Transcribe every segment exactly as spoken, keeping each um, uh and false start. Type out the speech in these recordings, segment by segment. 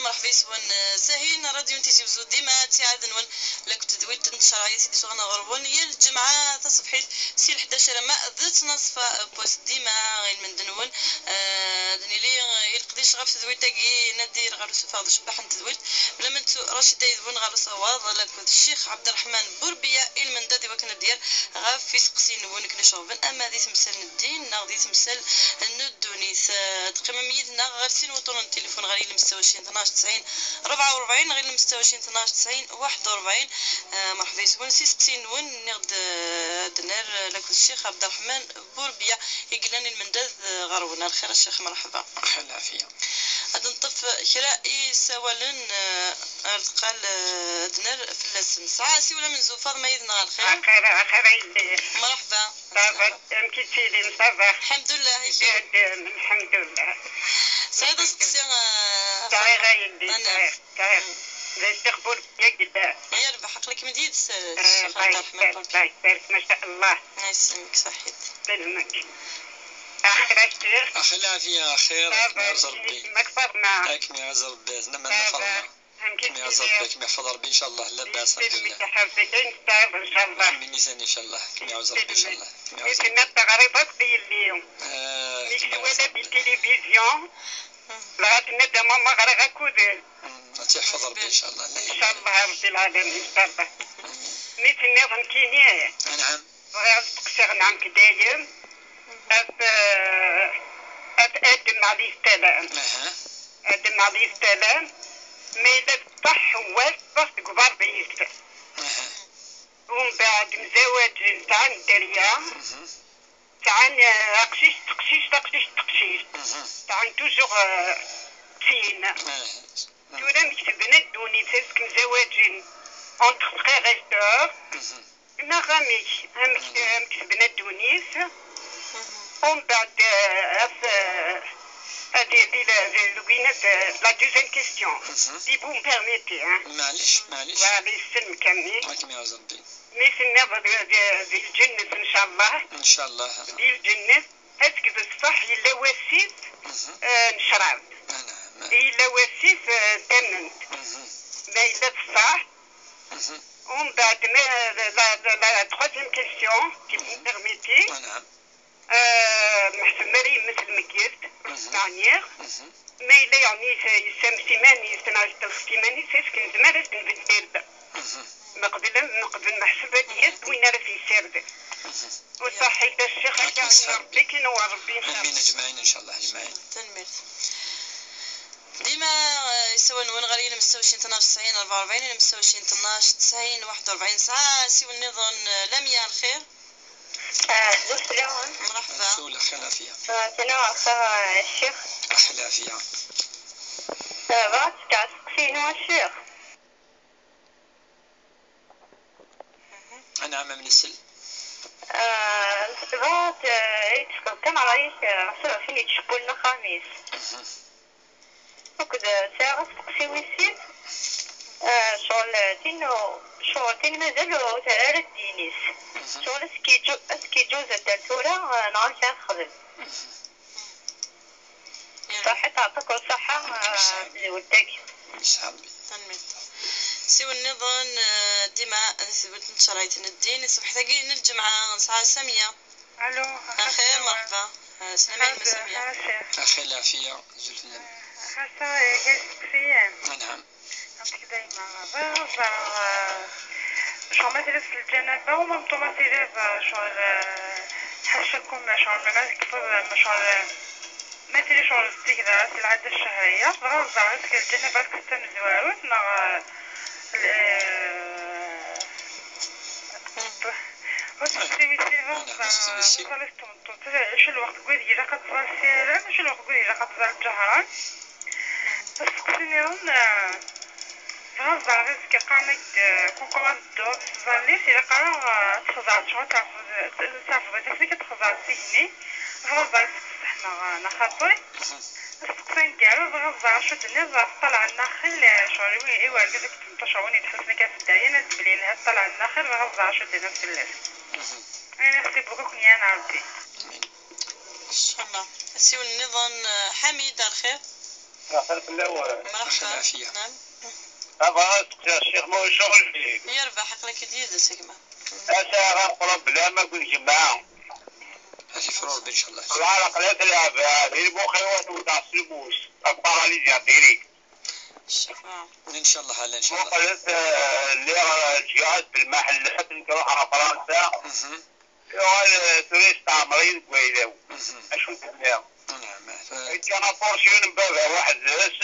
Merḥba yes-wen, eh, sahin, rradyu n Tizi Wezzu dima ttiɛad-nwen, la kunt d wid n tcerɛit i d-yesɣan ɣer-wen yal lǧemɛa taṣebḥit si leḥdac alamma d ttnaṣfa n wass. Dima i lmend-nwen, eh, ad nili, eh, i leqdic ɣef tedwilt-agi, Nadir ɣer usufeɣ d ucebbaḥ n tedwilt, bla ma nettu Racida yid-wen ɣer usawaḍ, la kunt Ccix Ɛebderreḥman Burbiya i lmendad i wakken ad d-yerr ɣef iseqsiyen-nwen akken iceɣben ama di temsal n ddin neɣ di temsal n ddunit. Eh, teqqimem yid-neɣ ɣer sin wuṭuren n tilifun, ɣer yilem setta u ɛecrin tnac tesɛin rebɛa u rebɛin, ɣer yilem setta u ɛecrin tnac tesɛin waḥed u rebɛin. Eh, merḥba yes-wen s iseqsiyen-nwen, nniɣ-d, eh, ad d-nerr, eh, la kunt Ccix Ɛebderreḥman Burbiya i yellan i lmendad, eh, ɣer-wen. Ar lxir a Ccix, merḥba. Lɛafiya. Ad neṭṭef kra isawalen, eh, ar deqqal, eh, ad d-nerr fell-asen. Sɛa asiwel amenzu, Faḍma yid-neɣ, ar lxir. Axir, axir a yelli. Merḥba. Ça va, amek i ttili, ça va? Lḥemdullah, i kemm? Lḥemdullah. Sɛiḍ aseqsi, eh, sɛiɣ a yelli, sɛiɣ, sɛiɣ. D Ccix Burbiya i yellan. Yerbeḥ, aql-ikem d yid-s, eh, Ccix Ɛebderreḥman Burbiya. Allah ibarek, ma sha Allah. Yesselmek, ṣaḥit. Yesselmek. Axir a Ccix. Axir lɛafiya, axir, ça va, akken iɛuzz Rebbi. Akken iɛuzz Rebbi, tnemmen Faḍma. Amek i kem-yeɛzeb, ad kem-yeḥfeḍ Rebbi, ncallah, labas, lḥemdullah. Yesselmek a ḥerfi, ayen tesɛiḍ, ncallah. Amin i sani, ncallah, ad kem-yeɛzeb Rebbi, ncallah. Ad kem-yeɛzeb Rebbi. Mi tenniḍ teɣriḍ akk d yelli-w. Ah, mi twala di tilivizyu, dɣa tenna-d a mama ɣriɣ akked-s. Mm, ad tt-yeḥfeḍ Rebbi, ncallah. Ncallah, Rebbi lɛalamin, ncallah. Amin. Mi tenniḍ nekkini, anɛam. Bɣiɣ ad steqsiɣ, nɛam, dayem, ɣef, eh, ɣef Adem ɛalayhi ssalam. Aha. Adem ɛalayhi ssalam, ma yella d ṣṣeḥ, Ḥewwa teffeɣ seg uberḍis. Aha. Umbeɛd mzawaǧen, sɛan dderya, mhm, sɛan, eh, aqcic d teqcict, aqcic d teqcict. Mhm. Sɛan toujours, eh, tin. Aha. Tura amek tebna ddunit, est-ce que mzawaǧen entre frères et sœurs? Mhm. Neɣ amek, amek, amek tebna ddunit? Mhm. Umbeɛd, eh, af, eh, ad yili la, la, la, la deuxième question. Mhm. Si vous me permettez, hein. Maɛlic, maɛlic. Voilà, yesselmek a mmi. Ad kem-yeɛzeb Rebbi. Mi tenniḍ di, di, di lǧennet, ncallah. Ncallah. Di lǧennet, est-ce que d ṣṣeḥ yella wasif, mhm, eh, n ccrab? Ah, naɛam. Yella wasif, eh, n tamemt. Mhm. Ma yella d ṣṣeḥ, mhm. Umbeɛd, ma, la, la, la troisième question, si vous me permettez. Ah, naɛam. Euh, meḥsub mi ara yemmet lmeyyet, mhm, meɛniɣ, mhm, ma yella yeɛni yes-, yessammes iman-is neɣ yeṭṭelxet iman-is, est-ce que nezmer ad s-nbeddel? Mhm. Meqbel, meqbel meḥsub ad d-yas win ara t-yessirden. Mhm. U ṣaḥit a ccix, akka, akken Rebbi, akken iwɛer Rebbi, ncallah. Amin ajmaɛin, ncallah, ajmaɛin. Tanemmirt. Dima, eh, isawalen-nwen ɣer yilem setta u ɛecrin tnac tesɛin rebɛa u rebɛin, yilem setta u ɛecrin tnac tesɛin waḥed u rebɛin. Sɛa asiwel nniḍen, eh, Lamia, ar lxir. Ah, azul fell-awen. Merḥba. Azul, axir lɛafiya. Ah, tana axir, ah, ccix. Axir lɛafiya. Ah, bɣiɣ ad d-fkeɣ asteqsi-inu a ccix. Anɛam, am nesel. Ah, bɣiɣ ad, ah, ad d-tefkeḍ kan ṛṛay-ik, ah, ɣef, ɣef win yettcewwilen axxam-is. Mhm. Akked, ah, sɛiɣ asteqsi wis sin, ah, ccɣel, ah, tin, ccɣel tin mazal ur terri ara ddin-is. Mhm. Ccɣel ad s-k-yeǧǧu-, ad s-k-yeǧǧuz ar tura, ah, neɣ amek ara texdem? Mhm. Ṣaḥit, ɛṭak ṣṣaḥa, ah, tezwelt-agi. Yesɛa Rebbi. Tanemmirt. Siwel nniḍen, ah, dima di tedwilt n tcerɛit n ddin, ṣṣbeḥ-agi n lǧemɛa, nesɛa Samiya. Alo, axir, merḥba. Ah, slam a yemma Samiya. Axir lɛafiya, zul fell-am. Xasa, iga isteqsiyen. Anɛam. Amek dayma, bɣiɣ ad ẓreɣ, ah, ccɣel ma tiliḍ s lǧanaba, u ma meṭṭu ma tiliḍ, ah, ccɣel, ah, ḥacakum, ccɣel ma tekfiḍ, ccɣel, ah, ma tili ccɣel s tigda, s lɛada ccehriya, bɣiɣ ad ẓreɣ, est-ce que lǧanaba ad tekfiḍ tamezwarut, neɣ, ah, l-, ah, ur tettewwisiḍ ara, ur tettewwisiḍ ara. Acu lweqt deg wid ilaq ad tẓal sirran, acu lweqt deg wid ilaq ad tẓal ǧehran? Asteqsi nniḍen, ah, bɣiɣ ad ẓreɣ, est-ce que qqaren-ak-d, ah, kunkum ad tedduḍ s tẓallit, ilaq ara, ah, ad txedɛeḍ ccɣel, ad tɛefḍeḍ, ad tɛefḍeḍ ifassen-ik, ad txedɛeḍ s igenni. Bɣiɣ ad ẓreɣ, est-ce que ṣṣeḥ neɣ, neɣ xaṭi? Asteqsi aneggaru, bɣiɣ ad ẓreɣ acu d-tenniḍ ɣef ṭṭalɛa n axil, ah, ccɣel i wi-, i urgaz akked tmeṭṭact, ɣer win yettḥusun akka s ddeɛya, ad d-blin lha ṭṭalɛa n axil, bɣiɣ ad ẓreɣ acu d-tenniḍ fell-as. Merci beaucoup, ad ken-iɛin Rebbi. Ncallah. Asiwel nniḍen, eh, Ḥamid, ar lxir. Aql-awen. Merḥba. Lɛafya. Naam. Abɣa ad steqsiɣ ccix ma ur ccɣel. Yerbeḥ, aql-ak-id yid-s a gma. Ata ɣa qrab bla ma gun jemɛa. Ad ifru Rebbi, ncallah. Ɣer aql-ak leɛba di lbuxiwat u tɛeslubus. Aparalysie diri. Ncallah, ala, ncallah. Muqlet, eh, lliɣ, eh, ǧǧiɣ-as-d lmaḥellat, nekk ruḥeɣ ɣer Fransa. Mhm. Yuɣal, eh, tura yesteɛmer-iyi deg wayla-w. Mhm. Acu d-nniɣ? Anɛam. Yeǧǧa apursyun n baba weḥd-s,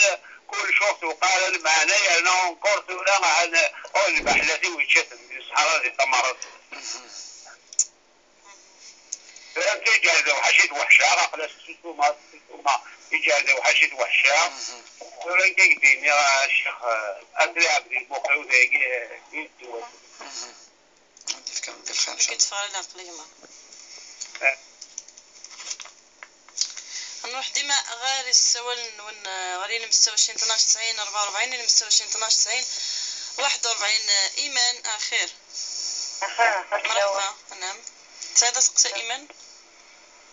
kullec ur t-tewqeɛ ara lmeɛna, yerna encore tura, ɛan, oh, lmeḥellat-iw yečča-ten di ṣṣeḥra di tamarut. Mhm. Tura nekk iǧer d awḥac i d-weḥceɣ, aql-as susuma, susuma, iǧer d awḥac i d-weḥceɣ. Mhm. Tura nekk i k-d-iniɣ, a ccix, eh, ad tleɛb di lbuxiw dagi, eh, di ddwa. Mhm. Ad d-ifk Rebbi lxir, ncallah. Ad k-id-teffeɣ leɛqel a gma. Eh. Nruḥ dima ɣer isawalen-nwen, eh, ɣer ilem setta u ɛecrin tnac tesɛin rebɛa u rebɛin, ilem setta u ɛecrin tnac tesɛin waḥed u rebɛin, eh, Iman, axir. Axa, axa, merḥba, naam. Tesɛiḍ aseqsi a Iman?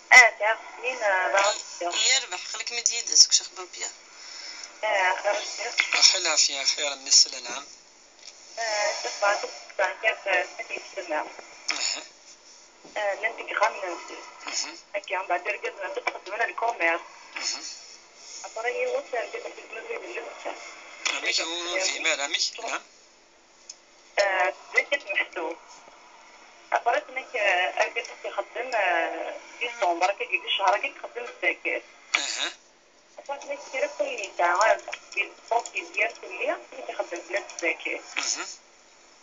Ah, sɛiɣ sin, ah, d aɣref. Yerbeḥ, aql-ikem-id yid-s, deg ucix Burbya. Ah, axir a ccix. Axi lɛafya, axir, mmi-s, lɛanɛam. Ah, ccix, bɣiɣ ad k-d-sqsiɣ kan, ah, snat yessetma. Aha. Ah, llant deg yexxamen-nsen. Mhm. Akka, mbeɛd irgazen-nsen xeddmen lkumirs. Mhm. Après yiwet, argaz-is mazal d llebsa. Amek, ur nefhim ara, amek? Naam. Ah, zzakit meḥsub. Après, nekk, ah, argaz-is ixeddem, ah, décembre, akka, deg ccehṛ, akka, ixeddem zzakit. Aha. Après, nekk, kra n wayen yesɛa, ah, deg dépense yezger fell-i, nekk ixeddem fell-as zzakit. Mhm.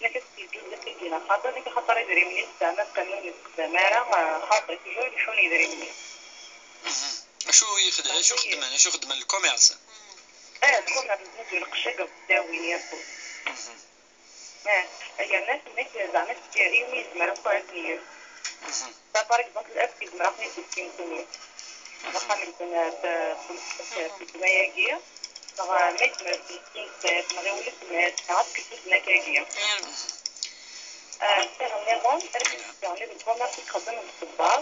Nekk, ad s-yeǧǧu zzakit-agi, axaṭer, nekk, axaṭer idrimen-is zeɛma qqnen ur nessexdam ara, ah, xaṭi, toujours leḥḥun yidrimen-is. Mhm. Acu yexd-, acu xeddmen, acu xeddmen, lkumirs? Eh, lkumirs, nezmer lqecc deg ddawin, yerfed. Mhm. Eh, yerna amek zeɛma tefka i win yezmer akk ad t-yeg. Mhm. Ça, par exemple, ass yezmer ad ten-id-yefk imekli. Mhm. Axxam-nsen, eh, f-, f-, f-, f-, ddma-agi, neɣ, eh, ma yezmer ad ten-yefk, eh, neɣ i weltma-s, neɣ ad fken tuzzna-agi. Mhm. Ah, ssiɣ nniḍen, ad k-ssiɣ nniḍen, twa ma txeddem n ṣṣebber.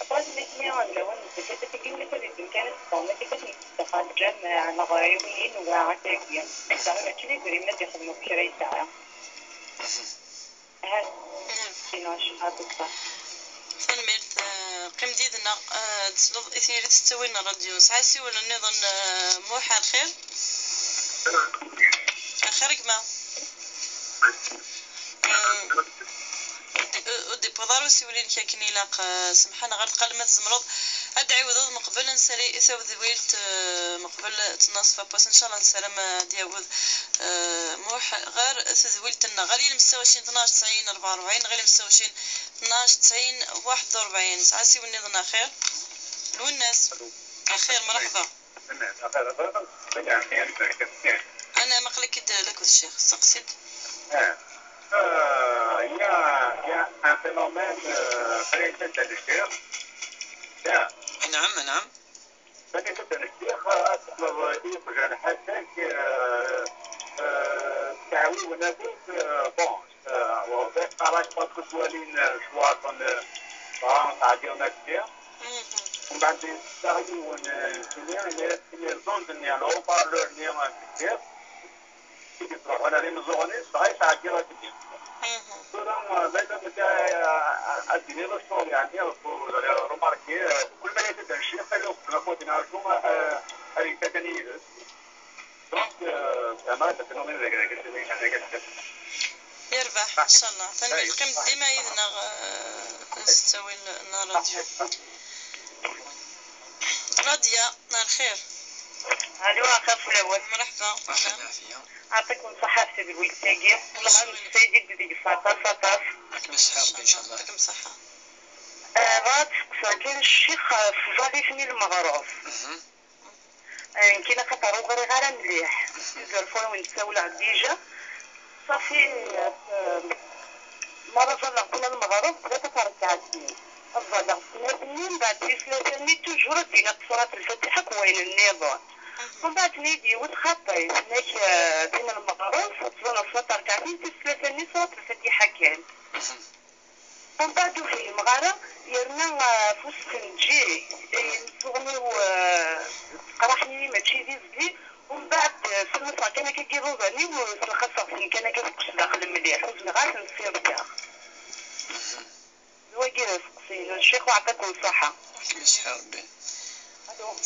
Après, nitni d lawan n zzakit, tagi ulac ad yeddem kan ad teffeɣ, ma tifat n tteddax ɣer lǧameɛ, neɣ iwin, neɣ akkagi. Zeɛma mačči d idrimen ad ixdem akk kra yesɛa. Ahat. Ina, cebḥa tuṭṭa. Tanemmirt, eh, qqim-d yid-neɣ, eh, ad tesleḍ i tiririt s ttawil n ṛṛadyu. Sɛa asiwel nniḍen, eh, Muḥ, ar lxir? Ar lxir, gma. Eh, ur d-, ur d-iwwiḍ ara usiwel-inek akken ilaq, eh, semḥ-aneɣ, ar deqqal ma tzemreḍ ad d-tɛiwdeḍ meqbel ad nsali tawedwilt, eh, meqbel ad tnaṣef apwas, ncallah nessaram ad d-yawed, eh, Muḥ ɣer tedwilt-nneɣ, ɣer ilem setta u ɛecrin tnac tesɛin rebɛa u rebɛin, ɣer ilem setta u ɛecrin tnac tesɛin waḥed u rebɛin. Sɛa asiwel nniḍen axir. Lwennas. Axir, mṛeḥba. Ana, aql-ik-id d akud ccix, seqsi-d. Ah. Euh, il y a, il y a un phénomène, euh, très intéressant. Anɛam, anɛam. Bani Fadda n Ccix, ad teṭṭleḍ i uqjan ḥaca-k, euh, euh, ttɛawiwen akk, euh, bon, euh, ur ẓriɣ ara parce que ttwalin, euh, ccwaṭen, euh, dɣa ttɛeddiɣ akk-nni. Mhm. Mbeɛd yessaɣ yiwen, euh, sini, yenna-yas, sini, zund-nni, le haut-parleur-nni, euh, n Ccix. I d-ittruḥun ar imeẓẓuɣen-is, dɣa yesɛeddi akk-nni. Mhm. Tura, euh, ma yella nekk, euh, ad d-iniɣ ccɣel, yeɛni, ɣef, euh, remarqué, euh, kul ma yella d ccix, ad yexdem akk akken yeɛjeb, euh, ad yekk akken yid-s. Donc, euh, zeɛma ad d-tiniḍ d agerrag, d agerrag. Yerbeḥ, inchallah. Tanemmirt, qqim dima yid-neɣ, eh, s ttawil n ṛṛadyu. Radia, ar lxir. Alo, axir fell-awen. Mṛeḥba. Lɛafya. Yeɛṭikum ṣṣeḥḥa ɣef tedwilt-agi. Wellah, nessayed-d deg-s aṭas, aṭas. Ad kem-iṣeḥḥi Ṛebbi, inchallah. Yeɛṭikum ṣṣeḥḥa. Eh, bɣiɣ ad d-steqsiɣ kan ccix ɣef tẓallit-nni n lmeɣreb. Mhm. Eh, nekkini axaṭer ur ɣriɣ ara mliḥ. Plusieurs fois i wen-d-ssawleɣ déjà. Ṣafi, eh, mi ara ẓalleɣ kul lmeɣreb, bdiɣ tarekɛat-nni. Ad ẓalleɣ snat-nni, mbeɛd tis tlata-nni, toujours ad d-iniɣ ṣurat Lfatiḥa akked wayen nniḍen. Mbeɛd tenna-yi-d yiwet xaṭi, tenna-k, eh, din lmeɣreb, ad tẓalleḍ snat terkaɛtin, tis tlata-nni ṣurat Lfatiḥa kan. Mbeɛd ur fhimeɣ ara, yerna, ah, ɣef usenǧi, eh, imeẓẓuɣen-iw, ah, ttqerriḥen-iyi mačči d izgil, Kan akka n yiḍudan-iw, slxaseɣ-ten kan akka deg usdaxel mliḥ, ur zmireɣ ad ten-ssirdeɣ. D wagi i d aseqsi-inu, ccix, uɛṭikum ṣṣeḥḥa. Yesɛa Rebbi.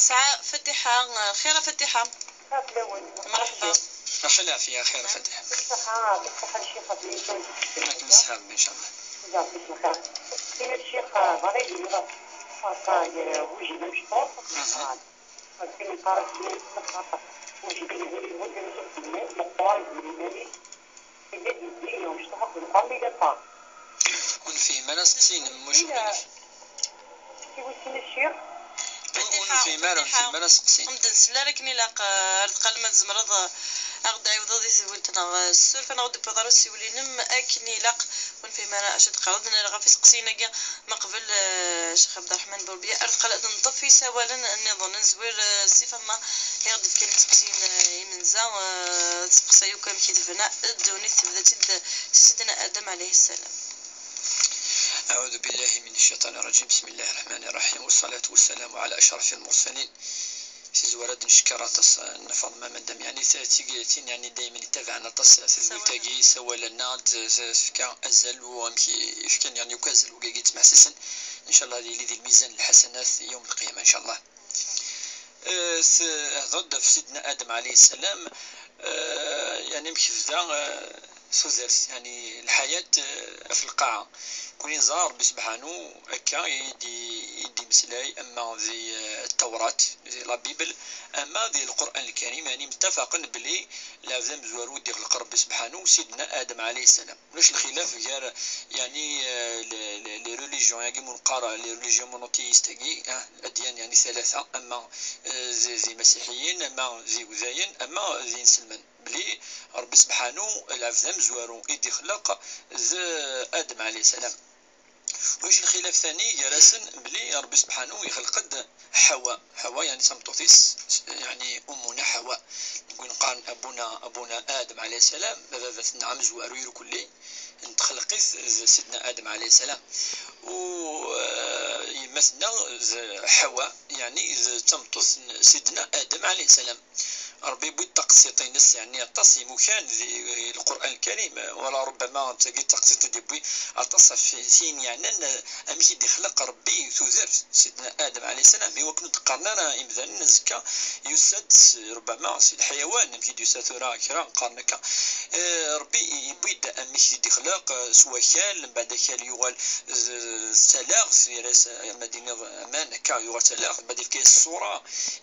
Sɛa Fatiḥa, xir a Fatiḥa. Xir fell-awen. Merḥba. Ɣef lɛafya, xir a Fatiḥa. Ṣṣeḥḥa, ṣṣeḥḥa, ccix, a Fatiḥa. Akken yesɛa Rebbi, ncallah. Ǧeɛlet lxir. Ina ccix, ḍrib, ḍrib. Ṭaṭa, wujid amecṭuḥ. Akken yeqqar-as, ur yesseqraq, ur yesseqraq, ur yesseqraq, meqqer deg yiman-is, yella-d yezzi, yemceṭṭeḥ akk deg uqerni d aṭar. Ur nefhim ara s ttinem, muc ula-, ula-, i wissen ccix? Ur, ur nefhim ara, ur nefhim ara aseqsi. Ur d-nsel ara akken ilaq, eh, ar deqqal ma tzemreḍ, eh, ad aɣ-d-ɛiwdeḍ i tedwilt-nneɣ, eh, ssuref-aneɣ ur d-tewwiḍ ara ssiwel-inem akken ilaq. Ur nefhim ara acu d-qqareḍ. Nella ɣef iseqsiyen-agi meqbel, eh, Ccix Ɛebderreḥman Burbiya. Ar deqqal ad neṭṭef isawalen nniḍen. Nezwir, eh, si Faḍma i ɣ-d-ifkan iseqsiyen, eh, imenza. Eh, testeqsa-yi akk amek i tebna ddunit, tebda-tt-id si Sidna Adem ɛalayhi ssalam. أعوذ بالله من الشيطان الرجيم. بسم الله الرحمن الرحيم. والصلاة والسلام على أشرف المرسلين. Si tzwara ad d-neckeṛ aṭas, eh, n Faḍma Madam, yeɛni t-, tig-, tin yeɛni daymen yettabaɛen aṭas tadwilt-agi, isawalen-nneɣ-d, eh, tefka azal u amek i fkan yeɛni akk azal wigagi yettmeḥsisen. Ncallah ad yili di lmizan n lḥasanat yawm lqiyama, ncallah. Eh, s-, hḍeṛ-d ɣef Sidna Adem ɛalayhi ssalam, eh, yeɛni amek tebda, eh, tudert, yeɛni lḥayat, eh, ɣef lqaɛa. Kul neẓra Ṛebbi sebḥanu akka i d-, i d-imeslay, ama di, eh, Tawrat, di la Bible, ama di Lqur'an Lkarim, yeɛni mtafaqen belli lɛebd amezwaru i d-ixleq Ṛebbi sebḥanu, Sidna Adem ɛalayhi ssalam. Ulac lxilaf gar, yeɛni, eh, les, les, les religions-agi, ma neqqar les religions monothéistes-agi, ah, adyan, yeɛni, thalatha, ama, eh, d, d imasiḥiyen, ama d iwdayen, ama d inselmen. Belli Ṛebbi sebḥanu, lɛebd amezwaru i d-ixleq d Adem ɛalayhi ssalam. Ulac lxilaf tani gar-asen belli Ṛebbi sebḥanu ixleq-d Ḥawa. Ḥawa, yeɛni, d tameṭṭut-is, yeɛni, ummuna Ḥawa. Deg win qqaren abuna, abuna Adem ɛalayhi ssalam, baba-tneɣ amezwaru irkelli n txelqit d Sidna Adem ɛalayhi ssalam. U, eh, yemma-tneɣ d Ḥawa, yeɛni, d tameṭṭut n Sidna Adem ɛalayhi ssalam. Ṛebbi yewwi-d taqsiṭ-ines, yeɛni aṭas imukan di Lqur'an Lkarim, wala rubbama d tagi d taqsiṭ i d-yewwi aṭas ɣef tin yeɛnan, eh, amek i d-ixleq Ṛebbi tudert, Sidna Adem ɛalayhi ssalam, i wakken ur d-qqaren ara imdanen azekka yusa-d s, rubbama si lḥayawan, amek i d-yusa tura kra qqaren akka. Eh, Ṛebbi yewwi-d amek i d-ixleq, eh, s wakal, mbeɛd akal yuɣal d, d talaɣt, yerra-as, ama d-iniḍ aman, akka yuɣal d talaɣt, mbeɛd yefka-yas ṣṣura,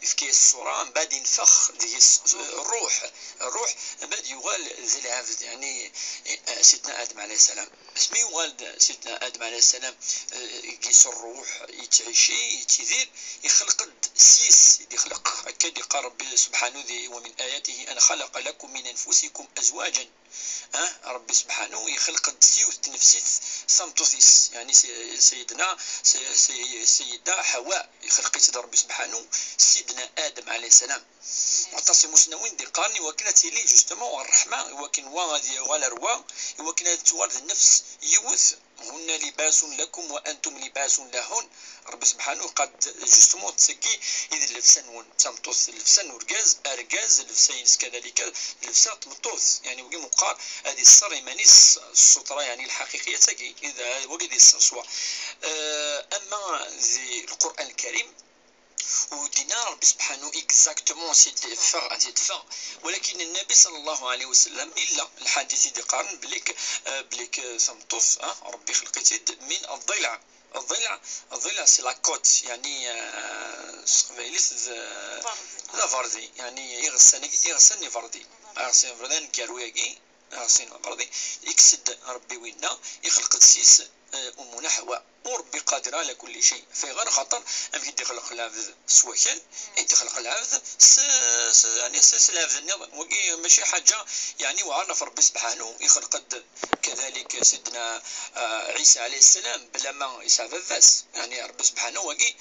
yefka-yas ṣṣura, mbeɛd yenfex deg-s, eh, ṛṛuḥ, ṛṛuḥ, mbeɛd yuɣal d lɛebd, yeɛni, eh, Sidna Adem ɛalayhi ssalam. Asmi yuɣal-d Sidna Adem ɛalayhi ssalam, eh, deg-s ṛṛuḥ, yettɛici, yettidir, ixleq-d s yis i d-ixleq. Akka i d-iqqar Ṛebbi sebḥanu di, ومن آياته أن خلق لكم من أنفسكم أزواجا. Ah, Ṛebbi sebḥanu ixleq-d s yiwet n tnefsit tameṭṭut-is, yeɛni s-, Sayyidna, s-, s-, Sayyida Ḥawa, ixleq-itt-id Ṛebbi sebḥanu, Sidna Adem ɛalayhi ssalam. Aṭas imusnawen d-iqqaren i wakken ad tili justement ṛṛeḥma, i wakken wa ad yuɣal ar wa, i wakken ad tuɣal d nnefs yiwet. هن لباس لكم وأنتم لباس لهن. Ṛebbi sebḥanu yeqqar-d justement d tagi i d llebsa-nwen, d tameṭṭut llebsa n urgaz, argaz llebsa-ines kadalika llebsa n tmeṭṭut. Yeɛni wigi meqqar ad iṣṣer iman-is s ssutra, yeɛni lḥaqiqiyat-agi, i d, wagi d iṣṣer s wa. Eh, ama di Lqur'an Lkarim, ur d-yenni ara Ṛebbi sebḥanu exactement ansi d-teffeɣ, ansi d-teffeɣ. Walakin Nnabi ṣalla Llahu ɛalayhi wa sallam, yella lḥadit i d-iqqaren belli k-, eh, belli k-, tameṭṭut, ah, Ṛebbi ixleq-itt-id min ḍḍilɛ. Ḍḍilɛ, ḍḍilɛ c'est la côte, yeɛni, eh, s teqbaylit d, d aberdi, yeɛni iɣsan, iɣsan n iberdi. Iɣsan n iberdi aneggaru-agi, Aɣsin Aberdi, ikkes-d Ṛebbi winna, ixleq-d s-is, eh, Ummuna Ḥawa. U Ṛebbi qadir ɛla kulli cay. Ɣef ayɣer? Axaṭer amek i d-ixleq lɛebd s wakal, i d-ixleq lɛebd s, s, yeɛni s, s lɛebd nniḍen. Wagi mačči ḥaǧa, yeɛni, weɛren ɣef Ṛebbi sebḥanu, ixleq-d kadalik Sidna, eh, Ɛisa ɛalayhi ssalam, bla ma yesɛa baba-s. Yeɛni Ṛebbi sebḥanu wagi,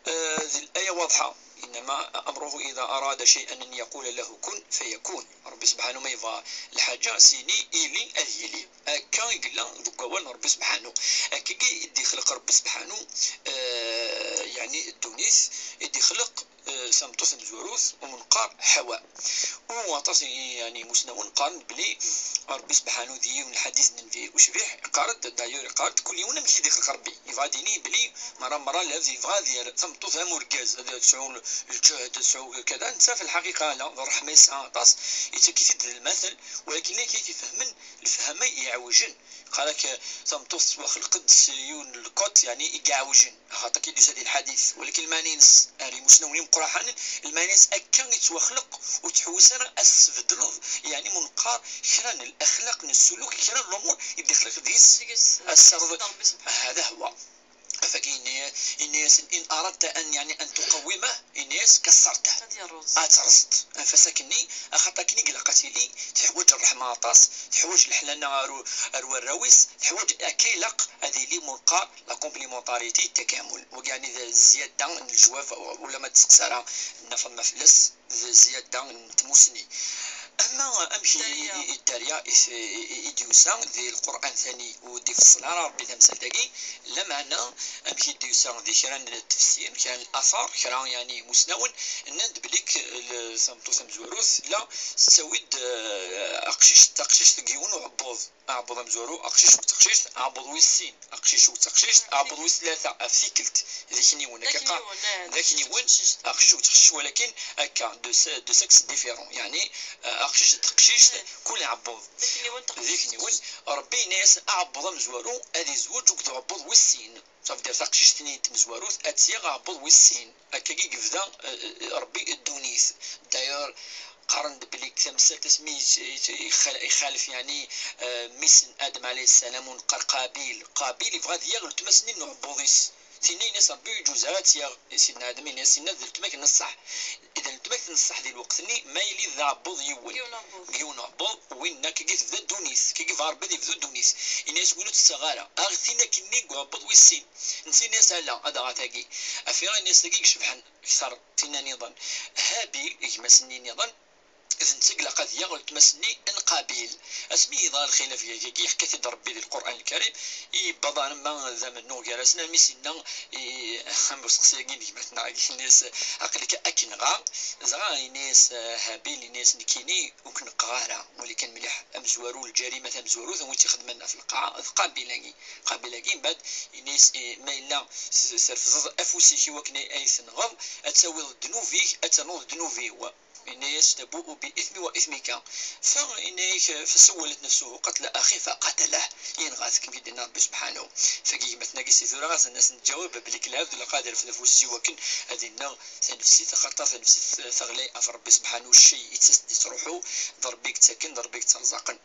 eh, di laya waḍḥa. إنما أمره إذا أراد شيئا أن يقول له كن فيكون. Ṛebbi sebḥanu ma yebɣa lḥaǧa, s-yini ili, ad yili. Akka i yella deg wawal n Ṛebbi sebḥanu. Akkagi i d-ixleq Ṛebbi sebḥanu, eh, yeɛni ddunit, i d-ixleq, eh, s tameṭṭut tamezwarut, u neqqar Ḥawa. U aṭas, yani, imusnawen qqaren belli Ṛebbi sebḥanu di yiwen lḥadis n Nnbi ucbiḥ, iqqar-d, d'ailleurs, iqqar-d, kul yiwen amek i d-ixleq Ṛebbi. Yebɣa ad d-yini belli merra, merra, lɛebd yebɣa ad yerr tameṭṭut am urgaz, ad tesɛu lǧehd, ad tesɛu kada, netta fi lḥaqiqa ala, d ṛṛeḥma yesɛa aṭas, yettak-it-id d lmatel, walakin llan kra ifehmen lefhama iɛewjen. Qqar-ak tameṭṭut tettwaxleq-d s yiwen n lkot, yani, i iɛewjen. Axaṭer akka i d-yusa di lḥadit, walakin lmeɛna-ines ar imusnawen imeqqraḥanen, lmeɛna-ines akka i tettwaxleq, ur tettḥewwis ara ad s-tbeddleḍ, yani, ma neqqar kra n laxlaq, n ssuluk, kra n lumuṛ i d-ixleq deg-s, ad s-terreḍ. Hada huwa. Afaki yenna-, yenna-yasen: "In aradta an, yani, an tuqawwimah", yenna-yas: "Kassartah." Ad yerreẓ. Ad terẓeḍ. Anef-as akkenni, axaṭer akken i ilaq ad tili, teḥwaǧ ṛṛeḥma aṭas, teḥwaǧ leḥnana ar u-, ar warraw-is, teḥwaǧ, akka ilaq ad yili ma neqqar la complémentarité, takamul. Wagi, yani, d zzyada n lejwab, ula ma d-testeqsa ara Nna Faḍma fell-as, d zzyada n tmussni. Ama amek i, i, i, i dderya i, i, i d-yusa di Lqur'an tani, ur d-ifeṣṣel ara Ṛebbi tamsalt-agi, lameɛna amek i d-yusa di kra n tefsir, kra n later, kra, yani, imusnawen, nnan-d belli k-, l-, tameṭṭut tamezwarut tella tettawi-d, eh, aqcic, taqcict deg yiwen uɛebbuḍ. Aɛebbuḍ amezwaru, aqcic u taqcict, aɛebbuḍ wis sin, aqcic u taqcict, aɛebbuḍ wis tlata, ɣef tikkelt, d akniwen, d akka qqar, akniwen, eh, d akniwen, aqcic u taqcict, walakin akka, de se-, de sexe différent, yani, eh, aqcic d teqcict, eh, kul aɛebbuḍ. D akniwen, d akniwen. Ṛebbi yenna-yas aɛebbuḍ amezwaru ad izweǧ akked uɛebbuḍ wis sin. Ça veut dire taqcict-nni tamezwarut ad tt-yaɣ aɛebbuḍ wis sin. Akkagi i yebda, eh, eh, Ṛebbi ddunit. D'ailleurs, qqaren-d belli deg tamsalt asmi yet-, yet-, yexal-, ixalef, yani, eh, mmi-s n Adem alayhi ssalam, u neqqar Qabil. Qabil yebɣa ad yaɣ weltma-s-nni n uɛebbuḍ-is. Tinna yenna-yas Ṛebbi ur yeǧuz ara ad tt-yaɣ. Sidna Adem yenna-yas: "Tinna d weltma-k n ṣṣeḥ." Idan weltma-k n ṣṣeḥ di lweqt-nni, ma yili d aɛebbuḍ yiwen. Yiwen uɛebbuḍ. Yiwen uɛebbuḍ, win akkagi tebda ddunit. Akkagi yebɣa Ṛebbi ad yebdu ddunit. Yenna-yas: "Win ur tt-ttaɣ ara." Aɣ tin akkenni deg uɛebbuḍ wis sin. Netta yenna-yas: "Ala, ad aɣeɣ tagi." Afiɣ yenna-yas: "Tagi i icebḥen." Kter tinna niḍen. Habil, gma-s-nni niḍen, d netta i ilaq ad yaɣ weltma-s-nni n Qabil. Asmi yeḍra lxilaf-agi, yeḥka-t-id Ṛebbi di Lqur'an Lkarim, yewweḍ arma d amennuɣ gar-asen, armi s-yenna i, am usteqsi-agi n gma-tneɣ-agi, yenna-yas: "Aql-ik ad k-nɣeɣ." Dɣa yenna-yas, eh, Habil, yenna-yas: "Nekkini ur k-neqqeɣ ara, wali kan mliḥ, amezwaru, lǧarima tamezwarut, wi tt-ixedmen ɣef lqaɛa, d Qabil-agi." Qabil-agi, mbeɛd, yenna-yas: "Eh, ma yella s-, terfdeḍ afus-ik i wakken ay, ay tenɣeḍ, ad tawiḍ ddnub-ik, ad ternuḍ ddnub-iw." Yenna-yas: "Tabu'u bi ithmi wa ithmika." Fa yenna-yak: "Fasawwalat nafsuhu qatla akhi faqatalah." Yenɣa-t, kem-id-yenna Ṛebbi subḥanahu. Tagi gma-tneɣ-agi si tura ad as-nǧawab belli lɛebd ilaq ad irfed afus-is i wakken ad ineɣ tanefsit, axaṭer tanefsit teɣli ɣef Ṛebbi subḥanahu, cci yettas-d yettruḥu, d Ṛebbi i yettaken, d Ṛebbi i yetterẓaqen.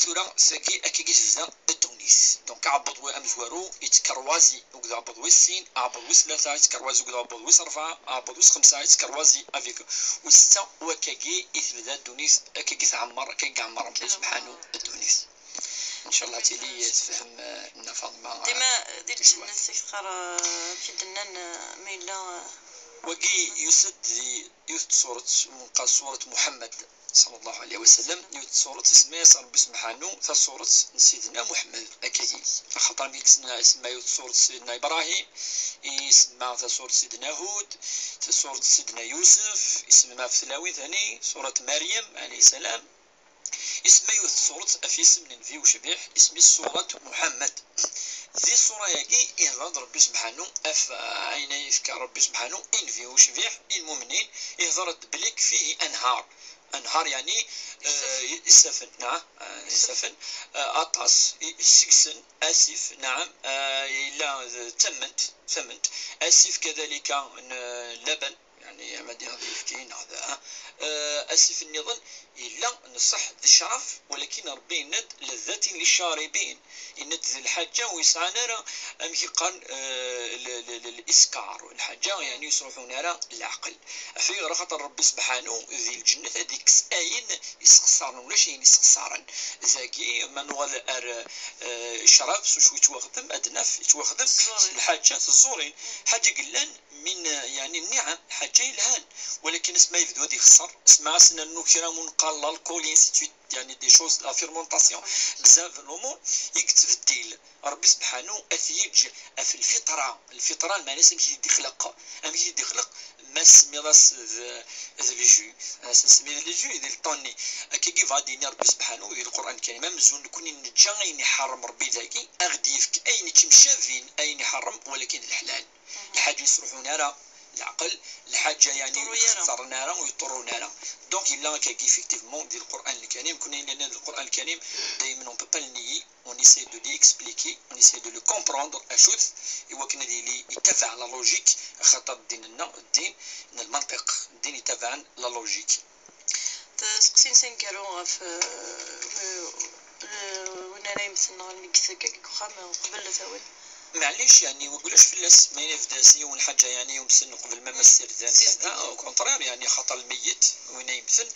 Tura, tagi akkagi tebda ddunit. Donc, aɛebbuḍ amezwaru yettkerwazi akked uɛebbuḍ wis sin, aɛebbuḍ wis tlata yettkerwazi akked uɛebbuḍ wis ṛebɛa, aɛebbuḍ wis xemsa yettkerwazi avec wis setta, u akkagi i tebda ddunit, akkagi tɛemmer, akkagi iɛemmer Ṛebbi subḥanahu ddunit. Ncallah tili tefhem, eh, Nna Faḍma, eh, dima di lǧennet i teqqar, eh, amek i d-nnan, eh, ma yella, eh, wagi yusa-d di yiwet n tsuret, nqal suret Muḥemmed, ṣalla Llahu ɛalayhi wa sallam, yiwet n tsuret isemma-yas Ṛebbi subḥanahu tasuret n Sidna Muḥemmed, akkagi. Axaṭer mi isemma, isemma yiwet n tsuret Sidna Ibrahim, isemma tasuret Sidna Hud, tasuret Sidna Yusef, isemma ɣef tlawin tani, suret Maryam, ɛalayha ssalam. Isemma yiwet n tsuret ɣef yisem n Nnbi ucbiḥ, isem-is suret Muḥemmed. Di ṣṣura-agi, ihḍer-d Ṛebbi subḥanahu ɣef, eh, ayen ay yefka Ṛebbi subḥanahu i Nnbi ucbiḥ, i lmumnin, ihḍer-d belli fihi anhar. Anhar, yani, eh, isaffen, naɛam, eh, isaffen, eh, aṭas, i, seg-sen asif, naɛam, eh, yella d tamment, tamment, asif kadalika n, eh, laban, yani, ama d ayefki neɣ d, eh, asif nniḍen, yella n ṣṣeḥ d ccrab, walakin Ṛebbi yenna-d: "Ladhatin liccaribin." Yenna-d d lḥaǧa ur yesɛan ara, amek i qqaren, eh, l-, l-, l-, liskar, lḥaǧa, yani, ur yesruḥun ara leɛqel. Ɣef ayɣer? Axaṭer Ṛebbi subḥanahu di lǧennet ad ikkes ayen yesxeṣaren, ulac ayen yesxeṣaren. Dagi, ma nuɣal ar, eh, ccrab, s wacu yettwaxdem, ad naf yettwaxdem s lḥaǧa teẓẓurin, ḥaǧa yellan min, yani, nniɛam, lḥaǧa yelhan, walakin asma yebdu ad ixeṣṣer, asma as-nernu kra mu neqqar l'alcool, et ainsi de suite, يعني des choses, la fermentation, bzaf l'umur i yettbeddil. Ṛebbi sebḥanu ad t-yeǧǧ ɣef lfitra. Lfitra, lmeɛna-s amek i t-id-ixleq. Amek i t-id-ixleq? Ma tesmiḍ-as d, d le jus. As nsemmi d le jus, d lṭanni. Akkagi bɣa d-yini Ṛebbi sebḥanu di Lqur'an Lkarim. Amzun nekni neǧǧa ayen iḥeṛṛem Ṛebbi dagi, a ɣ-d-yefk ayen ittemcabin ayen iḥeṛṛem, walakin d leḥlal. Lḥaǧa yesruḥun ara leɛqel, lḥaǧa, yani, ur yeṭṭurru ara, ur yeṭṭurrun ara. Donc, yella akkagi, effectivement, di Lqur'an Lkarim, kunna yella di Lqur'an Lkarim, daymen, on peut pas le nier, on essaie de l'expliquer, on essaie de le comprendre, acu-t, i wakken ad yili yettabaɛ la logique, axaṭer ddin-nneɣ, ddin n lmanṭiq, ddin yettabaɛen la logique. Teseqsi n Sankaru ɣef, eh, eh, win ara yemmten neɣ almi yettekka deg uxxam, eh, uqbel ad t-awin. Maɛlic, yani, ulac fell-as, ma yella yebda s yiwen lḥaǧa, yani, yumsen uqbel ma, ma ssirdan, au contraire, yani, xaṭer lmeyyet, win ay yemmten,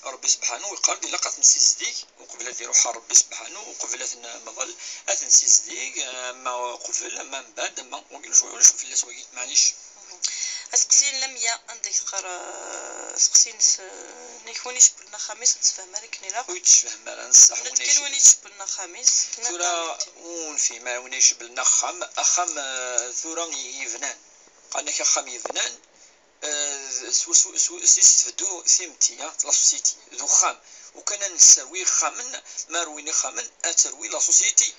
Ṛebbi sebḥanu yeqqar-d ilaq ad t-nessizdig, uqbel ad iruḥ ɣer Ṛebbi sebḥanu, uqbel ad t-nemḍel, ad t-nessizdig, ama uqbel, ama mbeɛd, ama, ulac, ulac fell-as wagi, maɛlic. Aseqsi n Lamya, anda i teqqar, eh, aseqsi-ines, eh, nek win icewwlen axxam-is, ur nessefham ara akken ilaq. Ur yettfehhem ara, neṣṣeḥ. Netta kan win icewwlen axxam-is, tura, ur nefhim ara win icewwlen axxam, axxam, eh, tura yebnan. Qqaren-ak axxam yebnan, eh, s, s, s, s, s tbeddu timetti, ah, la société, d uxxam. Ukan ad nesserwi ixxamen, ma rwin ixxamen, ad terwi la société.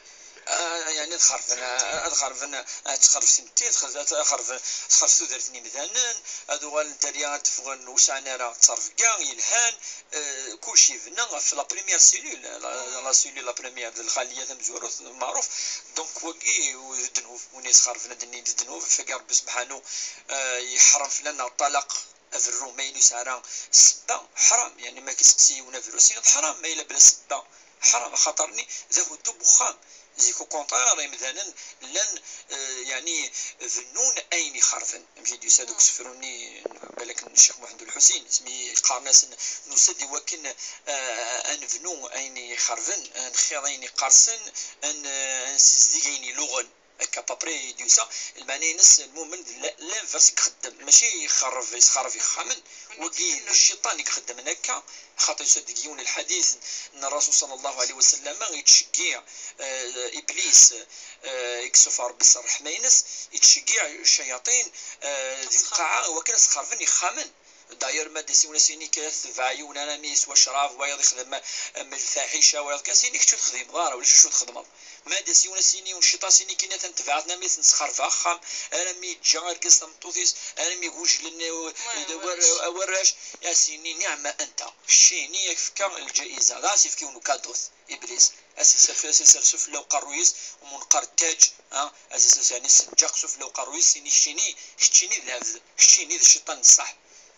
Ah, yani ad xerben, ah, ad xerben, ah, ad texreb timetti, ad xerben, ad xerben, texreb tudert n yimdanen, ad uɣalen dderya ad d-ffɣen ur sɛan ara ttrebga yelhan, eh, kulci yebna ɣef la première cellule, la, la cellule la première, d lxaliya tamezwarut, meɛruf. Donc, wagi d ddnub, win yesxerben ad d-nini d ddnub, fagi Ṛebbi sebḥanu, eh, yeḥṛem fell-aneɣ ṭṭalaq, aberru, ma yella yesɛa ara ssebba, ḥṛam, yani ma k-iseqsi yiwen aberru, as-tiniḍ ḥṛam, ma yella bla ssebba, ḥṛam, axaṭer-nni d ahuddu n wexxam. Zik, au contraire, imdanen llan, eh, yani, bennun ayen ixerben. Amek i d-yusa deg usefru-nni, balak, n Ccix Muḥend Ulḥusin, asmi qqaren-asen, nusa-d i wakken, eh, ad nebnu ayen ixerben, ad nxiḍ ayen iqqersen, ad n-, ad nessizdig ayen iluɣen. Akka, à peu près, i d-yusa, lmeɛna-ines, lmumen d l-, l'inverse i ixeddem, mačči ixerreb, yesxerreb ixxamen, wagi d cciṭan i ixeddmen akka, xaṭer yusa-d deg yiwen lḥadit n Ṛṛasul ṣalla Llahu ɛalayhi wa sallam, yettceggiɛ, eh, Iblis, eh, i yessufeɣ Ṛebbi s ṛṛeḥma-ines, yettceggiɛ ccayaṭin, eh, di lqaɛa, i wakken ad sxerben ixxamen. D'ailleurs, ma d asiwen as-yini kra tebɛa yiwen arami yeswa ccrab, wayeḍ ixdem am lfaḥica, wayeḍ kan as-yini kečč ur texdimeḍ ara, ulac acu txedmeḍ. Ma d asiwen as-yini, un cciṭan as-yini kan atan tebɛet-n armi ten-sxerbeɣ axxam, armi yeǧǧa argaz tameṭṭut-is, armi gujlen, eh, warrac, as-yini niɛma anta, keččini ak-fkeɣ lǧaiza, dɣa as-yefk yiwen ukadut, Iblis, as-isers, as-isers sufella uqerruy-is, umunqar ttaǧ, ah, as-isers, yani, ssenǧaq sufella uqerruy-is, as-yini keččini, keččini d lɛebd, keččini d cciṭan n ṣṣeḥ.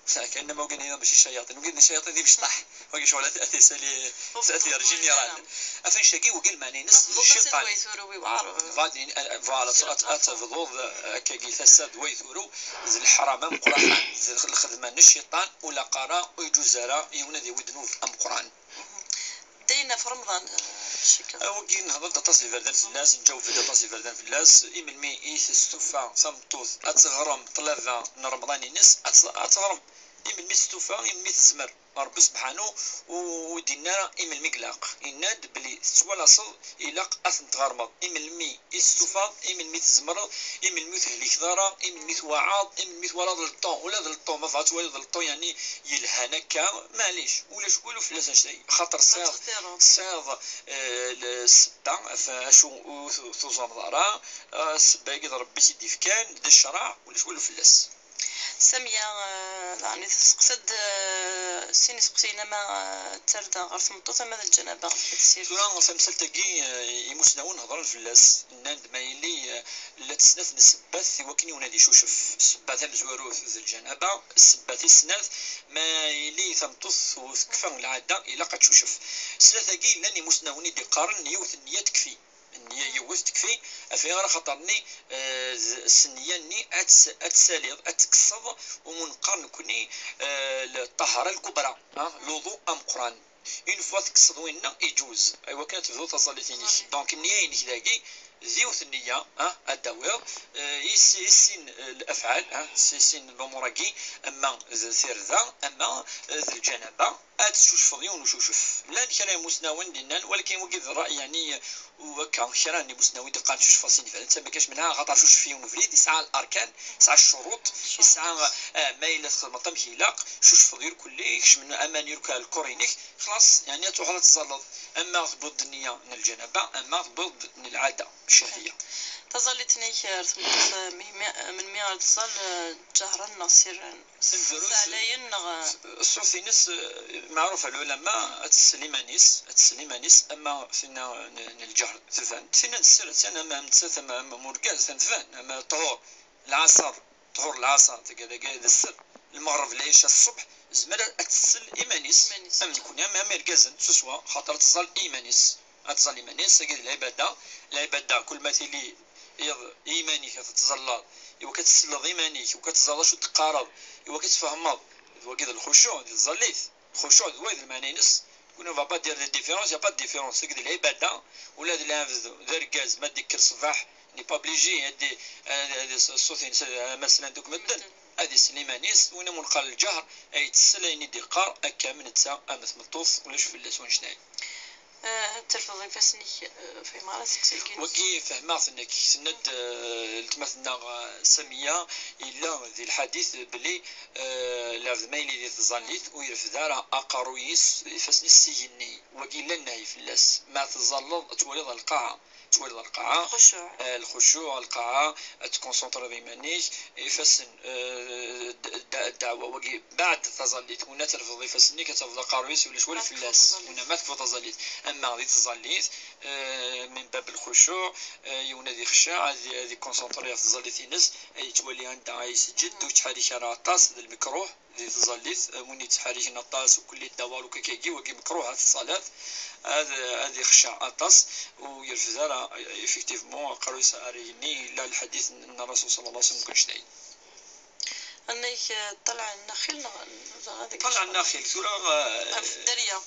Kan ma wagi-nni mačči ccayaṭin, wagi-nni ccayaṭin d imecṭaḥ. Wagi ccɣel ad, ad t-isali, ad t-yerr général. Atan cagi, wagi lmeɛna-ines d cciṭan. Voilà, ad, ad, voilà, ad, ad tebduḍ, eh, akkagi tasa d way turew, d leḥram ameqqran, d lxedma n cciṭan, ur ilaq ara, ur yeǧuz ara yiwen ad yawi ddnub ameqqran. Dayen ɣef Remḍan, eh, cikkeɣ. Wagi nehḍer-d aṭas n iberdan fell-as, nǧaweb-d aṭas n iberdan fell-as. I melmi i testufa tameṭṭut ad teɣrem ṭṭlaba n Remḍan-ines, ad tt-, ad teɣrem. I melmi testufa, i melmi tezmer. Ṛebbi sebḥanu ur, ur d-yenni ara i melmi i ilaq. Yenna-d belli tettwalaseḍ ilaq ad ten-tɣermeḍ. I melmi i testufaḍ, i melmi tzemreḍ, i melmi ur tehlikeḍ ara, i melmi twaɛaḍ, i melmi twalaḍ le temps, ula d le temps, ma bɣa twaliḍ le temps, yani, yelhan akka, maɛlic, ulac walu fell-as annect-agi, xaṭer tesɛiḍ, tesɛiḍ, eh, le-, ssebba, ɣef acu ur tu-, tuẓumeḍ ara, eh, ssebba-agi d Ṛebbi i s-id-ifkan, d ccṛeɛ, ulac walu fell-as. Samya, eh, daɣen i testeqsa-d, eh, sin iseqsiyen, ama, eh, d tarda ɣer tmeṭṭut, ama d lǧanaba, amek i tessirt? Tura, tamsalt-agi, eh, imusnawen hedren fell-as, nnan-d ma yili, eh, llant snat n ssebbat i wakken yiwen ad icucef. Ssebba tamezwarut d lǧanaba, ssebba tis snat, ma yili tameṭṭut ur tekfa lɛada, ilaq ad tcucef. Snat-agi llan imusnawen i d-iqqaren yiwet nniya tekfi. Nniya yiwet tekfi, af ayɣer? Axaṭer-nni, eh, d, s nniya-nni ad ts-, ad tsaliḍ, ad tekkseḍ, umu neqqar nekkni, eh, le-, ṭṭahara lkubra, ah, luḍu ameqqran. Une fois tekkseḍ winna, iǧuz. Aywa kan ad tebduḍ taẓallit-inek. Donc, nniya-inek dagi, d yiwet nniya, ah, ad d-tawiḍ, eh, i s-, i sin, eh, lafɛal, ah, s-, i sin lumuṛ-agi, ama d tirda, ama, eh, d lǧanaba, ad tcucfeḍ yiwen ucucef. Llan kra n imusnawen d-yennan, walakin wagi d ṛṛay, yeɛni, u akka, kra n imusnawen d-iqqaren tcucfeḍ sin iberdan, d tamakac menha, axaṭer cucef yiwen ubrid, yesɛa larkan, yesɛa ccuruṭ, yesɛa, eh, ma yella txedmeḍ amek ilaq, cucfeḍ irkelli, kecmen aman irk-, lkor-inek, xlaṣ, yeɛni ad tuɣaleḍ ad teẓẓalleḍ. Ama tewwiḍ-d nniya n lǧanaba, ama tewwiḍ-d n lɛada, ccahya. Taẓallit-nni ar tmeṭṭut, eh, melmi, eh, melmi ara tẓall, eh, ǧehran neɣ sirran? Tɛlayen neɣ, eh, ṣṣut-ines, eh, meɛruf lɛulama, ad tessel iman-is, ad tessel iman-is, ama tinna n, n lǧehr tban, tinna n ssir, attan ama am nettat, ama, ama am urgaz, attan tban, ama ṭhur, lɛaṣer, ṭhur lɛaṣer, tagi, tagi d sser. Lmeɣreb, lɛica, ṣṣbeḥ, tezmer ad tessel iman-is. Iman-is. Am nekni, am, am irgazen, s uswa, xaṭer ad tẓall i iman-is. Ad tẓall iman-is, tagi d lɛibada. Lɛibada, kul ma tili iḍ i iman-ik ad tettẓallaḍ, iwakken ad tesselleḍ iman-ik, iwakken ad teẓreḍ acu d-teqqareḍ, iwakken ad tfehmeḍ. D wagi d lxucuɛ, d tẓallit. Lxucuɛ d wayeḍ lmeɛna-ines. Kun on va pas dire de différence, il n'y a pas de différence. Tagi d lɛibada, ula d lɛebd, d argaz, ma d-ikker ṣṣbeḥ, n'est pas obligé, ad, ad, ad, ṣṣut-ines, ad, ama slan-t akk medden, ad isel iman-is, win am neqqar lǧehr, ad yettsel ayen i d-iqqar, akka am netta, am tmeṭṭut, ulac fell-as wanect-a. Eh, terfeḍ ifassen-ik, eh, fehmeɣ ara tetteg. Wagi fehmeɣ-t nekk, tenna-d, eh, letma-tneɣ, eh, Samiya, yella di lḥadit belli, eh, lɛebd ma yili di tẓallit, ur yerfed ara aqerruy-is, ifassen-is s igenni. Wagi yella nnehyi fell-as. Ma tẓalleḍ, ad twaliḍ lqaɛa. Ad twaliḍ lqaɛa. Lxucuɛ. Eh, lxucuɛ, lqaɛa, ad tkunṣuntriḍ iman-ik, ifassen, eh, d-, d-, ddeɛwa wagi, baɛd taẓallit, win ad terfeḍ ifassen-ik, ad tafeḍ aqerruy-is, ulac wala fell-as. Win ma tekfuḍ taẓallit. Ama di tẓallit, eh, min bab lxucuɛ, eh, yiwen ad ixceɛ, ad, ad ikunṣunṭri ɣef tẓallit-ines, ad yettwali anda ay iseǧǧed, ur yettḥerrik ara aṭas, d lmekruh. Di tẓallit, eh, win yettḥerriken aṭas, ukelli ddawar ukakagi, wagi mekruh, at ṣṣalat, ad, ad ixceɛ aṭas, ur yerfed ara, eh, effectivement, aqerruy-is ar igenni, illa lḥadit n Rasul sallallahu alayhi wa sallam deg wanect-a. Annak, eh, ṭṭalɛen naxil neɣ dɣa deg ṭṭalɛen naxil, tura, eh, ɣef dderya.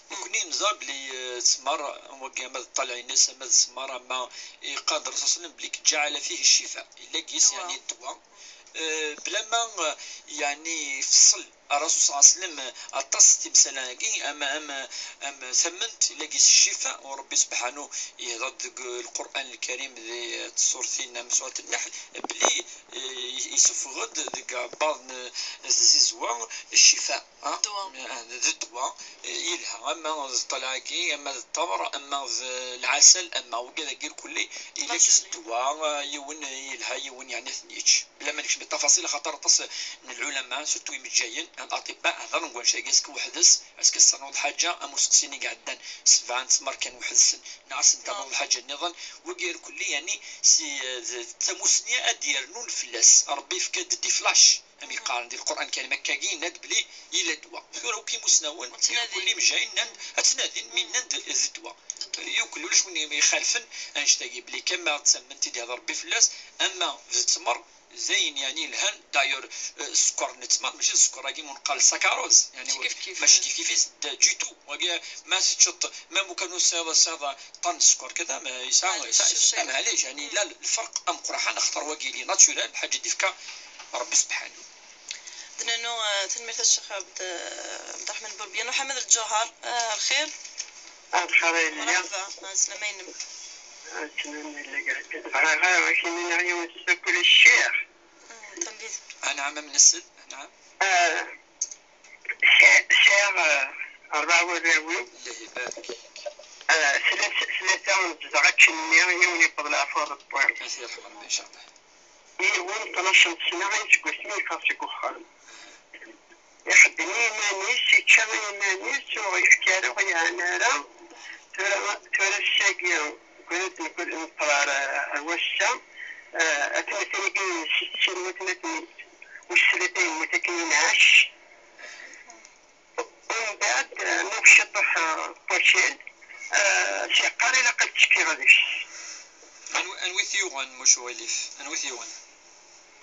Nekni nẓa belli, eh, ttmer, wagi ama d ṭṭalɛ-ines, ama d ttmer, ama iqqar-d Rasul sallam belli ǧeɛɛala fihi ccifa. Yella deg-s, yeɛni, ddwa. Eh, bla ma, eh, yeɛni, ifṣel Rasul sallallahu alayhi wa sallam, eh, aṭas timsal-agi, ama, ama, ama tamment, yella deg-s ccifa, u Ṛebbi subḥanu yehder-d deg, eh, Lqur'an Lkarim, di, eh, tṣurtin, am surat Nnaḥl, belli, eh, yessufeɣ-d deg ɛebbaḍ n, eh, tzizwa ccifa. Ah, ddwa. Ah, d ddwa, eh, yelha, ama d ṭṭalɛa-agi, ama d ṭṭer, ama d lɛasel, ama wigad-agi irkelli, yella deg-s ddwa, ah, yiwen, eh, yelha, yiwen, yeɛni, ad ten-yečč. Bla ma nekcem di ṭṭafaṣil, axaṭer aṭas n lɛulama, surtout imejjayen, al-atibba, hedren deg wanect-agi, est-ce que weḥd-s, est-ce que as-ternuḍ lḥaǧa, am useqsi-nni i iɛeddan, sebɛa n ttmer kan weḥd-sen, neɣ as-ternuḍ lḥaǧa nniḍen, wagi irkelli, yeɛni, si, eh, d tamusni ad d-yernun fell-as. Ṛebbi yefka-d des flashs. Am yeqqaren di Lqur'an Lkarim, akkagi yenna-d belli yella ddwa. Tura akk imusnawen, ttnadin. Irkelli imejjayen nnan ad ttnadin mi nnan-d d ddwa. Yukel ulac win ixalfen annect-agi, belli kama d tamment i d-ihder Ṛebbi fell-as, ama d ttmer, d ayen, yeɛni, yelhan. D'ailleurs, eh, sskeṛ n ttmer, mačči d sskeṛ-agi mu neqqar saccharose, yeɛni, mačči kif kif, mačči kif kif, d du tout. Wagi, ma teččeḍ, même ukan ur tesɛiḍ, tesɛiḍ ṭan n sskeṛ, kada, ma yesɛa, maɛlic, yeɛni, yella lferq ameqqran, axaṭer wagi, il est naturel, lḥaǧa d-ifka Ṛebbi subḥanu. D nanu, eh, tanemmirt a Ccix Ɛebd, eh, Ɛebderreḥman Burbiya. Muḥemmed Lǧuher, eh, lxir? Ah, lxir a yelli. Mṛeḥba, ɛeslama-inem. Ɛeslama-inem, bɣiɣ ad ak-iniɣ yiwen n ssukkel i ccix. Mm, tanemmirt. Anɛam, am nsel, anɛam. Ah, sɛiɣ, sɛiɣ, eh, ṛebɛa warraw-iw. Allah ibarek. Eh, tlata, tlata nezdeɣ akkenni, yiwen yewweḍ leɛfu Ṛebbi. Ad t-yerḥem Ṛebbi, incallah. Yiwen tnac n ssna ay iseggasen yeffeɣ seg uxxam. Ixeddem i yiman-is, yečča i yiman-is, ur ɣ-yefki ara, ur ɣ-yeɛni ara. Tura, tura ass-agi, nekk ad neqqel ar, ar wass-a, eh, atmaten-agi n settin watmaten, wis tlata yemmut akken inɛac. Umbeɛd, eh, nuɣ ciṭuḥ, eh, n wakal, eh, s-yeqqar ilaq ad ttekkiɣ deg-s. Anwi, anwi t-yuɣen, muc walif? Anwi t-yuɣen?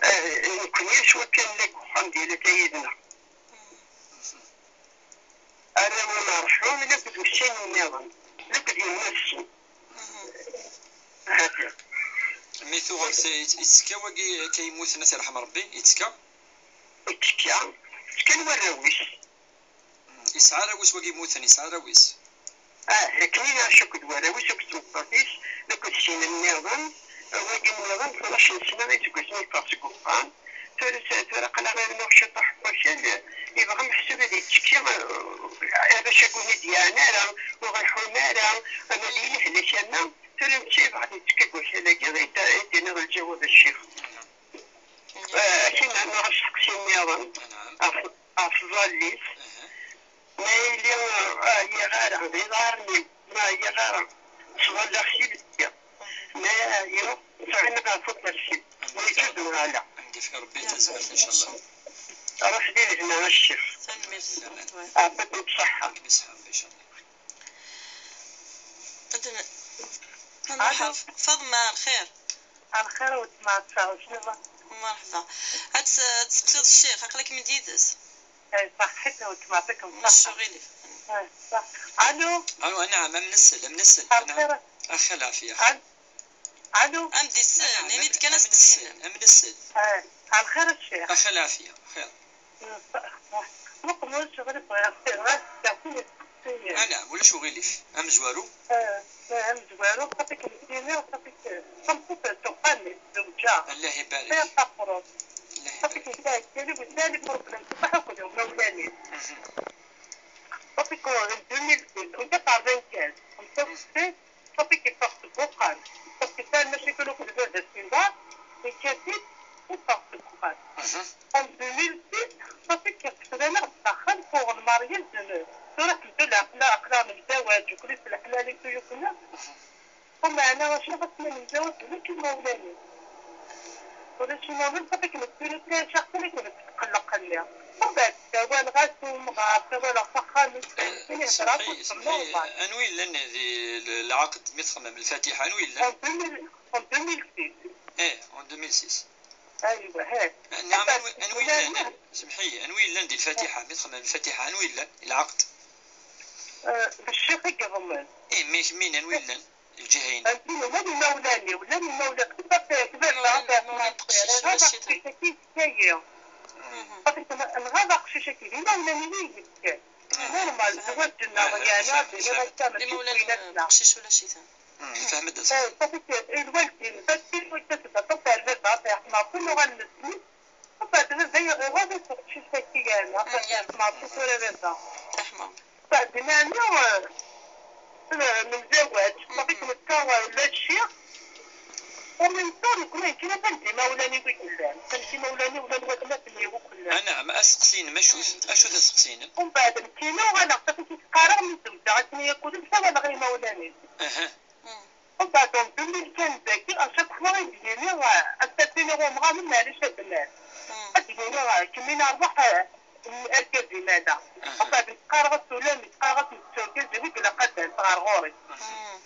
Eh, nekkni s wakal la deg uxxam di latay yid-neɣ. Arraw-iw merḥum, akked wussan nniḍen, akked yemma-tsen. Mi tuɣal t-, yettekka wagi akka yemmuten, ad t-yerḥem Rebbi, yettekka? Yettekka, ttekkan warraw-is. Yesɛa arraw-is wagi yemmuten, yesɛa arraw-is. Ah, akken i iɛac akked warraw-is akked tmeṭṭut-is akked sin nniḍen, wagi nniḍen tlata n sna iseggasen yeffeɣ seg uxxam. Tura s-, tura aql-aɣ rnuɣ ciṭuḥ n wakal, yebɣa meḥsub ad yettekki, eh, arrac-agi ur d-yeɛni ara, ur ɣ-iḥun ara, ama d yelha kana. Tura netta yebɣa ad yettekki deg wakal-agi, i d-, i d-iniḍ lǧawab a ccix. Eh, akken neɣ asteqsi nniḍen ɣef, ɣef tẓallit. Ma yili, eh, ɛyiɣ ara d iḍarren-iw, ma ɛyiɣ ara ttẓallaɣ s ibeddi, ma ɛyiɣ ttɣimiɣ ɣef ukersi, ma yeǧǧa-d neɣ ala. Ad m-d-yefk Rebbi tazmert, incallah. Ruḥ di lehna a ccix. Tanemmirt. Ɛṭikem ṣṣeḥḥa. Ad m-yesseḥ Rebbi, incallah. Ad n-, ad nruḥ. Alo. Faḍma, lxir. Lxir a weltma, ad tfeɛɛuḍ cwiṭ? Merḥba. Ad s-, ad testeqsiḍ ccix, aql-ikem-id yid-s. Eh, ṣaḥḥit a weltma, yɛṭikem ṣṣeḥḥa. Ulac uɣilif. Eh, ṣaḥ-, alo. Alo, anɛam, am nsel, am nsel, anɛam. Lxir. Ax, lɛafya. Al-, alo. Am d-isel, anɛam, ini-d kan asteqsi-inem. Am nsel. Eh, lxir a ccix. Ax, lɛafya, xir. Muqel ulac uɣilif, bɣiɣ ad d-awiɣ isteqsiyen. Anɛam, ulac uɣilif. Amezwaru? Eh, eh, amezwaru, xaṭi nekkini, xaṭi tameṭṭut tuɣal tezweǧ. Allah ibarik. Xir tafrut. Allah ibarik. Xaṭi nekk ɛeddan-iyi-d les problèmes ṣṣbeḥ akked umawlan-is. Mhm. Xaṭi en deux mille six, en quatre-vingt-quinze, xemsa u sittin, Ṣafi yeffeɣ seg uxxam. Ṣafi sɛan macakel akked baba-s di lbeɛḍ, yekkat-it, yeffeɣ seg uxxam. Mhm. En deux mille six, ṣafi yeqfel-aneɣ-d s axxam pour le mariage de, tura ḥemdullah, aql-, aql-aɣ nemzawaǧ, ukli s leḥlal i tuyuken-nneɣ. Umeɛna acu ɣas ma nemzawaǧ, ulac imawlan-is. Ulac imawlan, ṣafi nekkini ttɛiceɣ kan akken tetqelleq-nni. Umbeɛd ssawaleɣ-as i umɣar, ssawaleɣ s axxam-is, akken i hedreɣ akked-sen normal. Anwi yellan di l-, lɛaqed mi txemmem lfatiḥa, anwi yellan? En deux mille, en deux mille six. Eh, en deux mille six. Aywa, ha. Nɛam, anwi, anwi yellan? Semḥ-iyi, anwi yellan di lfatiḥa, mi txemmem lfatiḥa, anwi yellan? Lɛaqed. Eh, d ccix i yeḍmen. Eh, mi, min, anwi yellan? Lǧiha-inu. Anti llan imawlan-iw, llan imawlan-iw, kbaba, kbaba, imawlan, imawlan n teqcict, ɣaḍ aqcic-agi yefka-yi. Mhm. Nɣaḍ aqcic-agi, d imawlan-iw i yi-yefkan. Mhm. Normal, zwaǧ-nneɣ, yeɛni, ad d-iniɣ akka, mačči d win asla. Imawlan n teqcict ulac-iten. Mhm, nefhem-d. Eh, ṣafi, lwaldin, bas tin wayt-as-d aṭas ar baba, ad yeḥmeṛ, tin uɣalen d Umbeɛd baba iɣiḍ-as uqcic-agi yerna, mm, yerna. Meɛṭuf tura baba. Teḥma. Umbeɛd nɛni, eh, nemzawaǧ, mhm, ṣafi netta, eh, la ccix. Ur nenṣer nekkni, nekkni atan d imawlan-iw i yellan. Atan d imawlan-iw, llan watmaten-iw akk llan. Anɛam, asteqsi-inem, acu-t, mm, acu-t asteqsi-inem? Umbeɛd nekkini uɣaleɣ ṣafi qqareɣ mi zewǧeɣ akken yakk ulac, ssawaleɣ i imawlan-is. Aha. Mm. Umbeɛd, en deux mille quinze dagi, à chaque fois i d-yini, eh, ad as-iniɣ i umɣar-nni, maɛlic a bnat. Mm. Ad d-yini, eh, kemmini rrwaḥ, eh, argaz-im ala. Aha. Umbeɛd, qqareɣ-as ulamek, qqareɣ-as nettu argaz-iw i ilaq ad d-tas ɣer ɣur-i. Mm.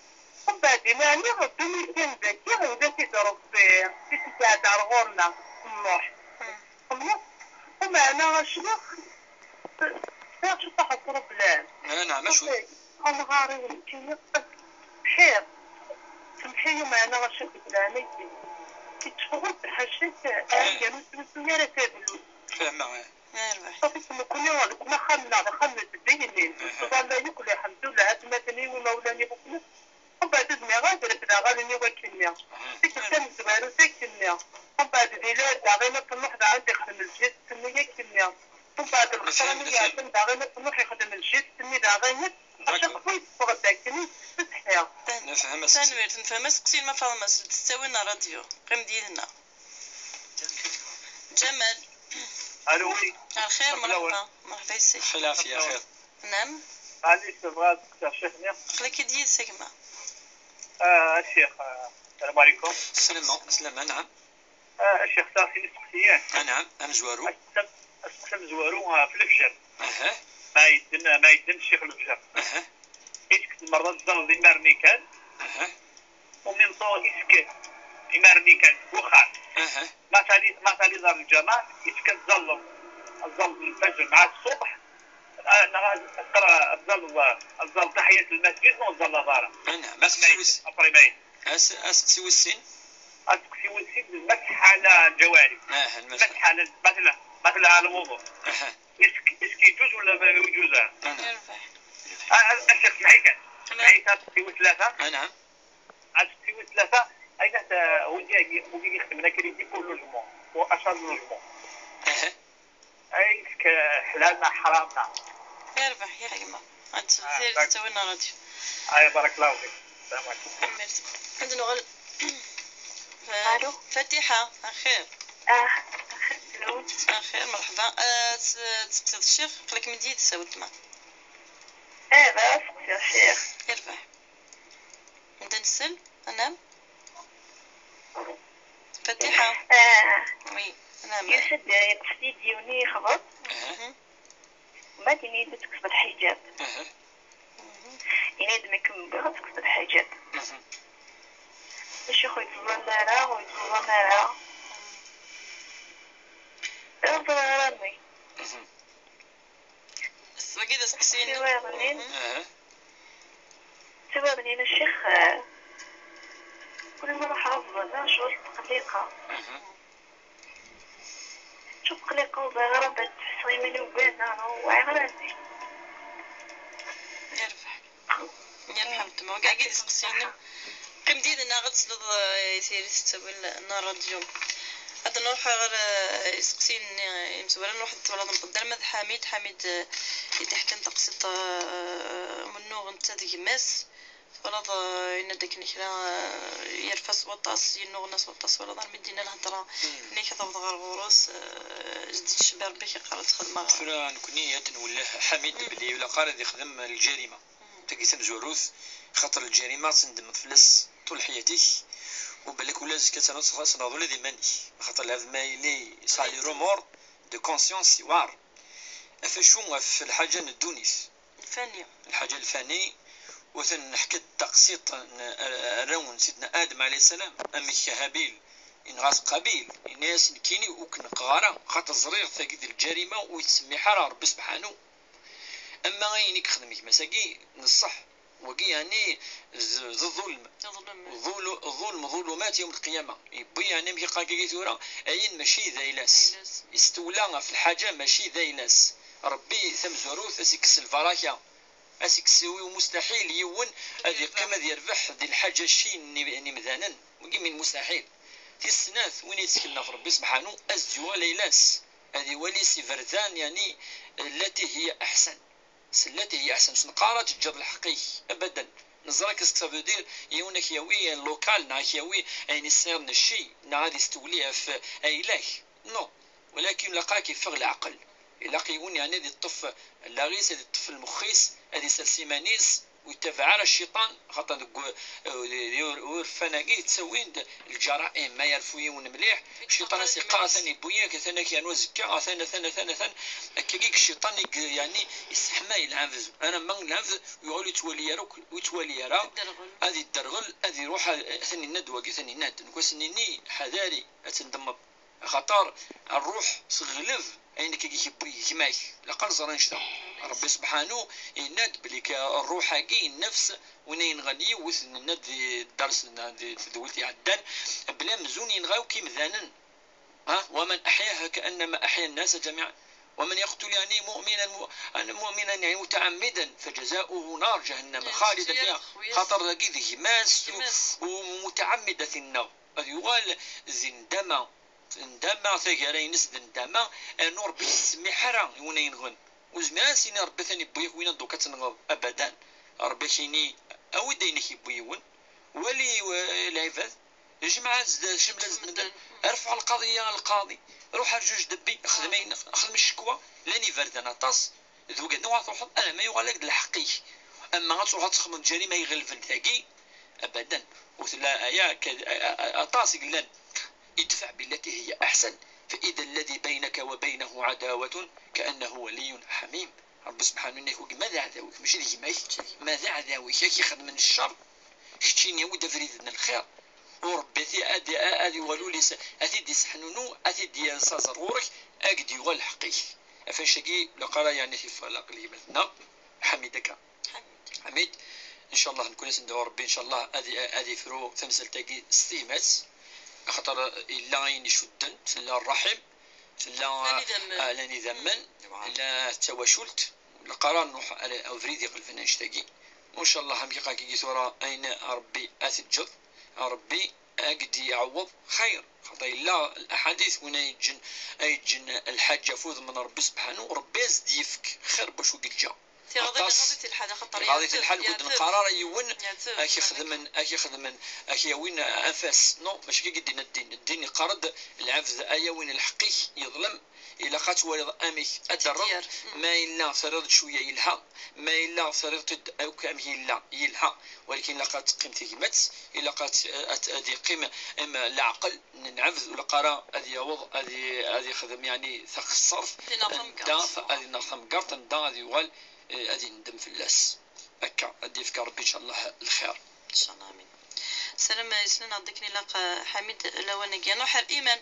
Umbeɛd, inna-ni, en deux mille quinze dagi, ila-t-id Rebbi, i t-id-iɛedda ɣer ɣur-neɣ, Mmuḥ. Mm. Xemmemeɣ, umeɛna acnux, sɛiɣ ciṭṭaḥ n problème. Eh, neɛm, acu? Amɣar-iw nekkini, bḥir. Semḥ-iyi, umeɛna acnux deg leɛnaya-k. Yetteffeɣ-d ḥaca-k, eh, argaz ur srusuy ara tablut. Fehmeɣ, eh. Ṣafi nekkni, nekkni axxam-nneɣ d axxam n ddeynin. Aha. Ttẓalla yakk, lḥemdullah, atmaten-iw, imawlan-iw, akk. Umbeɛd, ur zmireɣ ad refdeɣ allen-iw akkenni. Mhm. Tikkelt tamezwarut akkenni. Umbeɛd, di lɛid daɣen, ad truḥ daɣen texdem lǧiz-nni akkenni. Umbeɛd, lxeṣran i iɛeddan daɣen, ad truḥ yexdem lǧiz-nni daɣen. D'accord. Acku yeffeɣ-d akken i yessetḥi. Nefhem asteqsi. Tanemmirt, nefhem asteqsi-inem a Faḍma, seld s ttawil n ṛṛadyu. Qqim-d yid-neɣ. Ǧamal. Alo, oui. Lxir, merḥba. Merḥba yes-k. Lxir, lɛafya, xir. Naɛam. Ɛli, tebɣa ad teqseɣ ccix-nni? Aql-ik-id yid-s a gma. Ah, a ccix, ah, sslam ɛlikum. Sslam, sslam, naɛam. Ah, a ccix, sɛiɣ sin isteqsiyen. Ah, naɛam, amezwaru. Asteqsi, asteqsi amezwaru, ah, f lefjer. Aha. Ma yedden, ma yedden ccix lefjer. Aha. Est-ce que tzemreḍ ad teẓẓalleḍ imir-nni kan? Aha. Umimeṭṭu, est-ce que imir-nni kan deg uxxam, aha, ma tali-, ma taliḍ ɣer lǧameɛ, est-ce que ad tẓalleḍ, ad tẓalleḍ lfajr mɛa ṣṣubḥ, ah, neɣ ad teqqreḍ, ad tẓalleḍ, ad tẓalleḍ taḥiyat lmasǧid, neɣ ur tẓalleḍ ara? Anɛam, ma teqsiḍ. Après ma yedden. أس-، أسقسي وسين؟ أسقسي وسين، المسح على الجوارح. آه، المسح. المسح على، مثلا، مثلا على الوضوء. أها. إسك-، إسك يجوز ولا ما يجوز؟ أنا. يربح. آه، آه، الشيخ، معي كان. تمام. معي كان أسقسي وثلاثة. آه، نعم. أسقسي وثلاثة. أين ت-، ودي، ودي يخدم لنا كريدي بور لوجمون، بور أشار لوجمون. أها. اي، ك-، حلالنا حرامنا. يربح يا حكمة. انت آه، سير بارك. تسوي لنا راديو. آه، بارك الله فيك. السلام عليكم. ميرسي. عندنا غل-، ف-، ألو. فاتحة، أخير. آه، أخير. ألو. أخير، مرحبا. آه، س-، تسقسي الشيخ، قلك من دي تساوي تما. إيه، بس يا شيخ. يربح. نبدا نسال. أنام. فاتحة. آه. وي. أنام. يوسف يقصد يديوني خبط. أها. وما ديني تكسب الحجاب. أها. ينادمك من بغا تكسب الحجاب. أها. الشيخ يتظلم مارا ويتظلم مارا. يتظلم رامي. أها. السواقي دا سقسيني. سوا بنين. أها. سوا بنين الشيخ، آه، كل ما نروح رمضان نشعر بتقليقة. أها. شوف قليقة وبغربة تحصي من وبينها وعي غرامي. يربح. يرحم تما. كاع كي تسقسيني. قيم ديدنا غتسلط، آه، يسيري تستوي النار اليوم. هاد نروح غير، آه، يسقسيني، آه، يمسوالن واحد الطبلة نقدر ماذ حميد، حميد، آه، يدي حتى نتقصد، آه، منو غنتا ديك ماس. ولا ض-، إن داك نكرا، آه، يرفس وطاس، ينو غناس وطاس، ولا ضر مدينة الهضرة. نيك ضبط غير غروس، آه، جديد الشباب بك قررت خدمة. ثورة نكوني يد نولاه حميد بلي ولا قارد يخدم الجريمة. تاكي تمزوروث، خاطر الجريمة تندم فلاس طول حياتك، وبالك ولا زكا تنوض خلاص ناض ولا ذي ماني، خاطر العبد ما يلي صالي رومور دو كونسيونس يوار. افشو في الحاجة ندونيث. الفانية. الحاجة الفانية، وثن نحكي التقسيط ن-، راون سيدنا آدم عليه السلام، أمك هابيل، إن غاز قابيل، إن ياسن كيني وكن قغارة، خاطر زرير ثاقيد الجريمة ويتسمي حرا ربي سبحانه. أما غيني كخدم كما ساقي نصح، وقي يعني ز-، ز الظلم. الظلم. ظل-، الظلم ظلمات يوم القيامة. يبي يعني مكي قال كي ثورة، أين ماشي ذا إلاس. ذا إلاس. يستولى في الحاجة ماشي ذا إلاس. ربي ثمزوروث أسيكس البركة. أسيكس ومستحيل يون أذ يقيم أذ يربح ذي الحاجة شي ني-، نمذانن. وقي من مستحيل. في السنات وين يتكلنا في ربي سبحانه، أزدوا ليلاس. هذه ولي سي فردان يعني التي هي أحسن. سلاتي هي أحسن سنقارة تجر الحقيق. أبدا. نزرا كيسك سافو دير يونك ياوي لوكال نا ياوي أين يصير نشي نا غادي يستوليها في أيلاك. نو. ولكن لقاك يفغ العقل. إلا قيون يعني دي الطف اللاغيس دي الطف المخيس هذه سلسيمانيس ويتبع على الشيطان خاطر دق-، ور فناقي تسوين د-، الجرائم ما يعرفوا يون مليح. الشيطان سيقا ثاني بويا ثاني كيانو زكا ثاني ثاني ثاني ثاني. هكاكيك الشيطان يق-، يعني يسحما يلعب. أنا ما نلعب ويقول يتولي يا رك ويتولي يا را. الدرغل. هذه الدرغل هذه روح ثاني ندوة ثاني ند نكون سنيني حذاري أتندمر. خاطر الروح تغلب أين كي يبوي كماك لقل زرين شتا. ربي سبحانه يناد بلي ك-، الروح هاكي النفس وين ينغني وث ناد الدرس ن-، د-، تدولتي عدان بلا مزون ينغاو كيم ذانن. ها؟ ومن أحياها كأنما أحيا الناس جميعا. ومن يقتل يعني مؤمنا م-، مؤمنا يعني متعمدا فجزاؤه نار جهنم خالدا فيها. خاطر ذاكي ذي ماس ومتعمدة النار. هذا يقال زندمة. Ndama tagara-ines d ndama, rnu Rebbi yessemmiḥ ara i win ay yenɣen. Ur zmiren ad s-yini Rebbi atan yewwi-ak win ad d-tuka ad tenɣeḍ, abadan. Rebbi ad k-yini, awi-d ayen ak-yewwi yiwen, wali, eh, lɛibad, jmeɛ-as-d, ceml-as-d medden, rfeɛ lqaḍiya ɣer lqaḍi, ruḥ ar juge de paix, xdem ayen, xdem ccekwa, llan iberdan aṭas, d wigad-nni ur truḥeḍ alamma yuɣal-ak-d lḥeqq-ik. Ama ad truḥeḍ ad txedmeḍ lǧarima iɣelben tagi, abadan. Ur tella aya ka-, a-, a-, aṭas i yellan. ادفع بالتي هي أحسن، فإذا الذي بينك وبينه عداوة كأنه ولي حميم. Rebbi subḥanu yenna-k, wagi ma d aɛdaw-ik, mačči d gma-k, ma d aɛdaw-ik, ad k-ixedmen ccer, keččini awi-d abrid n lxir. U Rebbi ad, ad, ad iwali ul-is, ad t-id-isseḥnunu, ad t-id-yerr s aẓer ɣur-k, ad k-d-yuɣal lḥeqq-ik. Ɣef wannect-agi, la qara yeɛni tif-, la qli gma-tneɣ, Ḥamid akka. Ḥamid. Ḥamid. Ncallah, nekkni ad s-nedɛu Rebbi, ncallah, ad, ad ifru tamsalt-agi s tegmat, axaṭer yella ayen icudden, tella ṛṛaḥim, tella, llan idammen. Ah, llan idammen, mm, tella tawacult, lqara nruḥ ar ubrid iqelben annect-agi. Ncallah, am kiki tura, ayen Rebbi ad t-teǧǧeḍ, Rebbi ad k-d-iɛewweḍ xir. Xaṭer yella laḥadit, win ay yeǧǧen, ay yeǧǧen lḥaǧa ɣef udem n Rebbi subḥanu, Rebbi ad s-d-yefk xir n wacu i yeǧǧa. Tiɣaḍin aṭas. Iɣaḍ-it lḥal, axaṭer iɣaḍ-it lḥal, ur d-neqqar ara yiwen ad k-ixedmen, ad k-ixedmen, ad k-yawin afas. Non, mačči akka i d-yenna ddin. Ddin yeqqar-d, lɛebd ad yawin lḥeqq-ik yeḍlem, ilaq ad twaliḍ amek ad d-terreḍ. Ma yella terriḍ-d cwiya, yelha. Ma yella terriḍ-t-id akk amek yella, yelha. Walakin ilaq ad teqqim tegmat, ilaq ad, ad, ad yeqqim, em, leɛqel n lɛebd, ur ilaq ara ad yaweḍ ad, ad yexdem, yeɛni, taxessart, anda ad ineɣ tamgerḍt, anda ad yuɣal, eh, ad yendem fell-as. Akka, ad d-yefk Rebbi, ncallah, lxir. Ncallah, amin. Salam, eh, yeslan-aɣ-d akken ilaq, eh, Ḥamid, lawan-agi. Nruḥ ar Iman.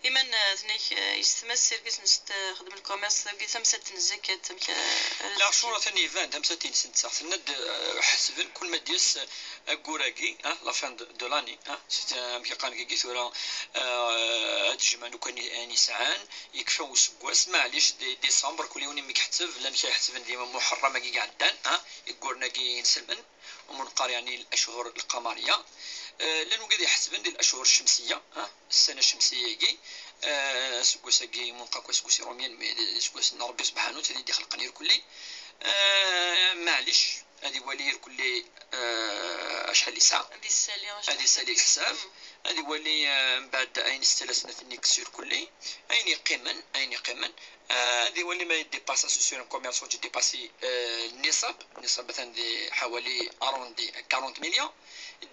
Iman, eh, tnek, eh, yessetma-s, irgazen-is, eh, xedmen lkumirs, tagi tamsalt n zzakat, amek, eh, ara... Leɛcur atan iban, tamsalt-ines netta. Tenna-d, eh, ḥesben kul ma d-yas, eh, aggur-agi, ah, la fin de, de l'année, ah, c'est, eh, amek i qqaren dagi tura, eh, ad jemɛen akk ayen, ayen yesɛan, yekfa useggas, maɛlic, di décembre, kul yiwen amek iḥseb, llan kra iḥesben dima Muḥerram-agi iɛeddan, ah, igguren-agi inselmen, وما نقار يعني الأشهر القمرية. آه، llan wigad iḥesben di الأشهر الشمسية، ah, السنة الشمسية-agi, ah, aseggas-agi, ma nqar akk aseggas irumyen, mais d aseggas n Rebbi subḥanu, d win i d-ixelqen irkelli. Ah, maɛlic, ad iwali irkelli, ah, acḥal yesɛa. Ad isali, ad isali leḥsab. Mm. Ad iwali, ah, mbeɛd ayen yesla snat-nni kkes irkelli. Ayen yeqqimen, ayen yeqqimen, آه، هذه هو اللي ما يديباسا، سي سور ان كوميرسون تيديباسي، آه، النصاب. النصاب مثلًا دي حوالي اروندي أربعين مليون.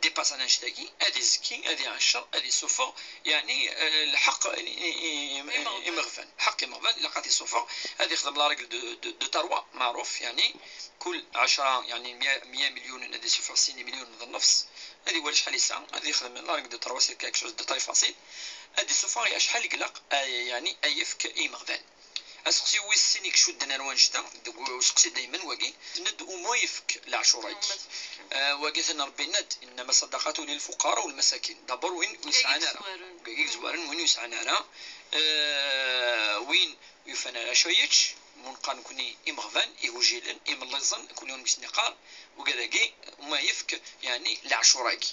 ديباسا انا نشتاقي، هذه زكي، هذه عشرة، هذه سوفا، يعني، آه، الحق ي-، ي-، ي-، يمغفن. يمغفن، حق يمغفن، الا قاتي سوفا، هذه يخدم لا ريغل دو، دو، دو تروا، معروف، يعني، كل عشرة، يعني، مية، مية مليون، هذه سوفا ستين مليون من النفس، هذه هو شحال يسعى، هذه يخدم لا ريغل دو تروا، سي كاك شوز دو تري فاسيل. هذه سوفا هي شحال يقلق، آه، يعني، ايفك يمغفن. Aseqsi wis sin i icudden ar wannect-a, deg useqsi daymen wagi, tenna-d au moins yefk leɛcur-agi. Ah, wagi atan Rebbi yenna-d, إنما الصدقات للفقراء والمساكين. D'abord win ur yesɛan ara. Wagi yezwaren, win ur yesɛan ara. Ah, win ur yufan ara acu yečč, ma neqqar nekkni imeɣban, igujilen, imelliẓen, kul yiwen mi s-neqqar, wigad-agi, au moins yefk, yeɛni, leɛcur-agi.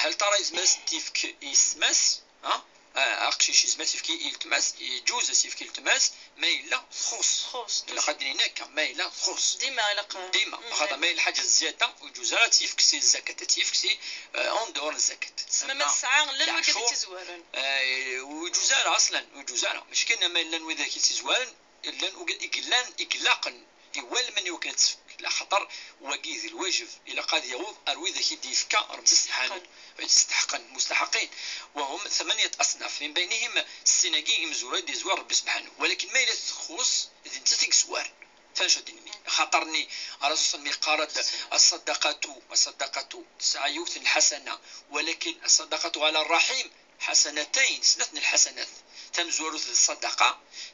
Hal tara yezmer ad s-d-yefk i yessetma-s, ha? Ah, aqcic yezmer ad s-yefk i yeltma-s, yeǧǧuz ad s-yefk i yeltma-s, ma yella txuṣṣ. Txuṣṣ, ilaq ad d-nini akka, ma yella txuṣṣ. Dima ilaq. Dima, mm, axaṭer ma yella lḥaǧa zzyada, ur yeǧǧuz ara ad tt-yefk si zzakat, ad tt-yefk si, eh, en dehors n zzakat. Tessma ma tesɛa, llan wigad i tt-izwaren. Eh, ur yeǧǧuz ara, aṣlan, ur yeǧǧuz ara. Mačči kan ma llan widak i tt-izwaren, llan wigad i yellan, i ilaqen, iwalmen i wakken ad tefk, laxaṭer wagi d lwajeb, ilaq ad yaweḍ ar widak i d-yefka Rebbi subḥanu, i d-yesteḥqen, mustaḥaqin, وهم ثمانية أصناف، من بينهم sin-agi imezwura i d-yezwar Rebbi subḥanu, walakin ma yella txuṣṣ, d nettat i yezwaren. Fhem acu ad d-nini? Xaṭer-nni, Ṛṛasul صلى الله عليه وسلم yeqqar-d, الصدقة، الصدقة tesɛa yiwet n lḥasana, walakin الصدقة على الرحيم حسنتين، snat n lḥasanat. Tamezwarut d ṣṣadaqa,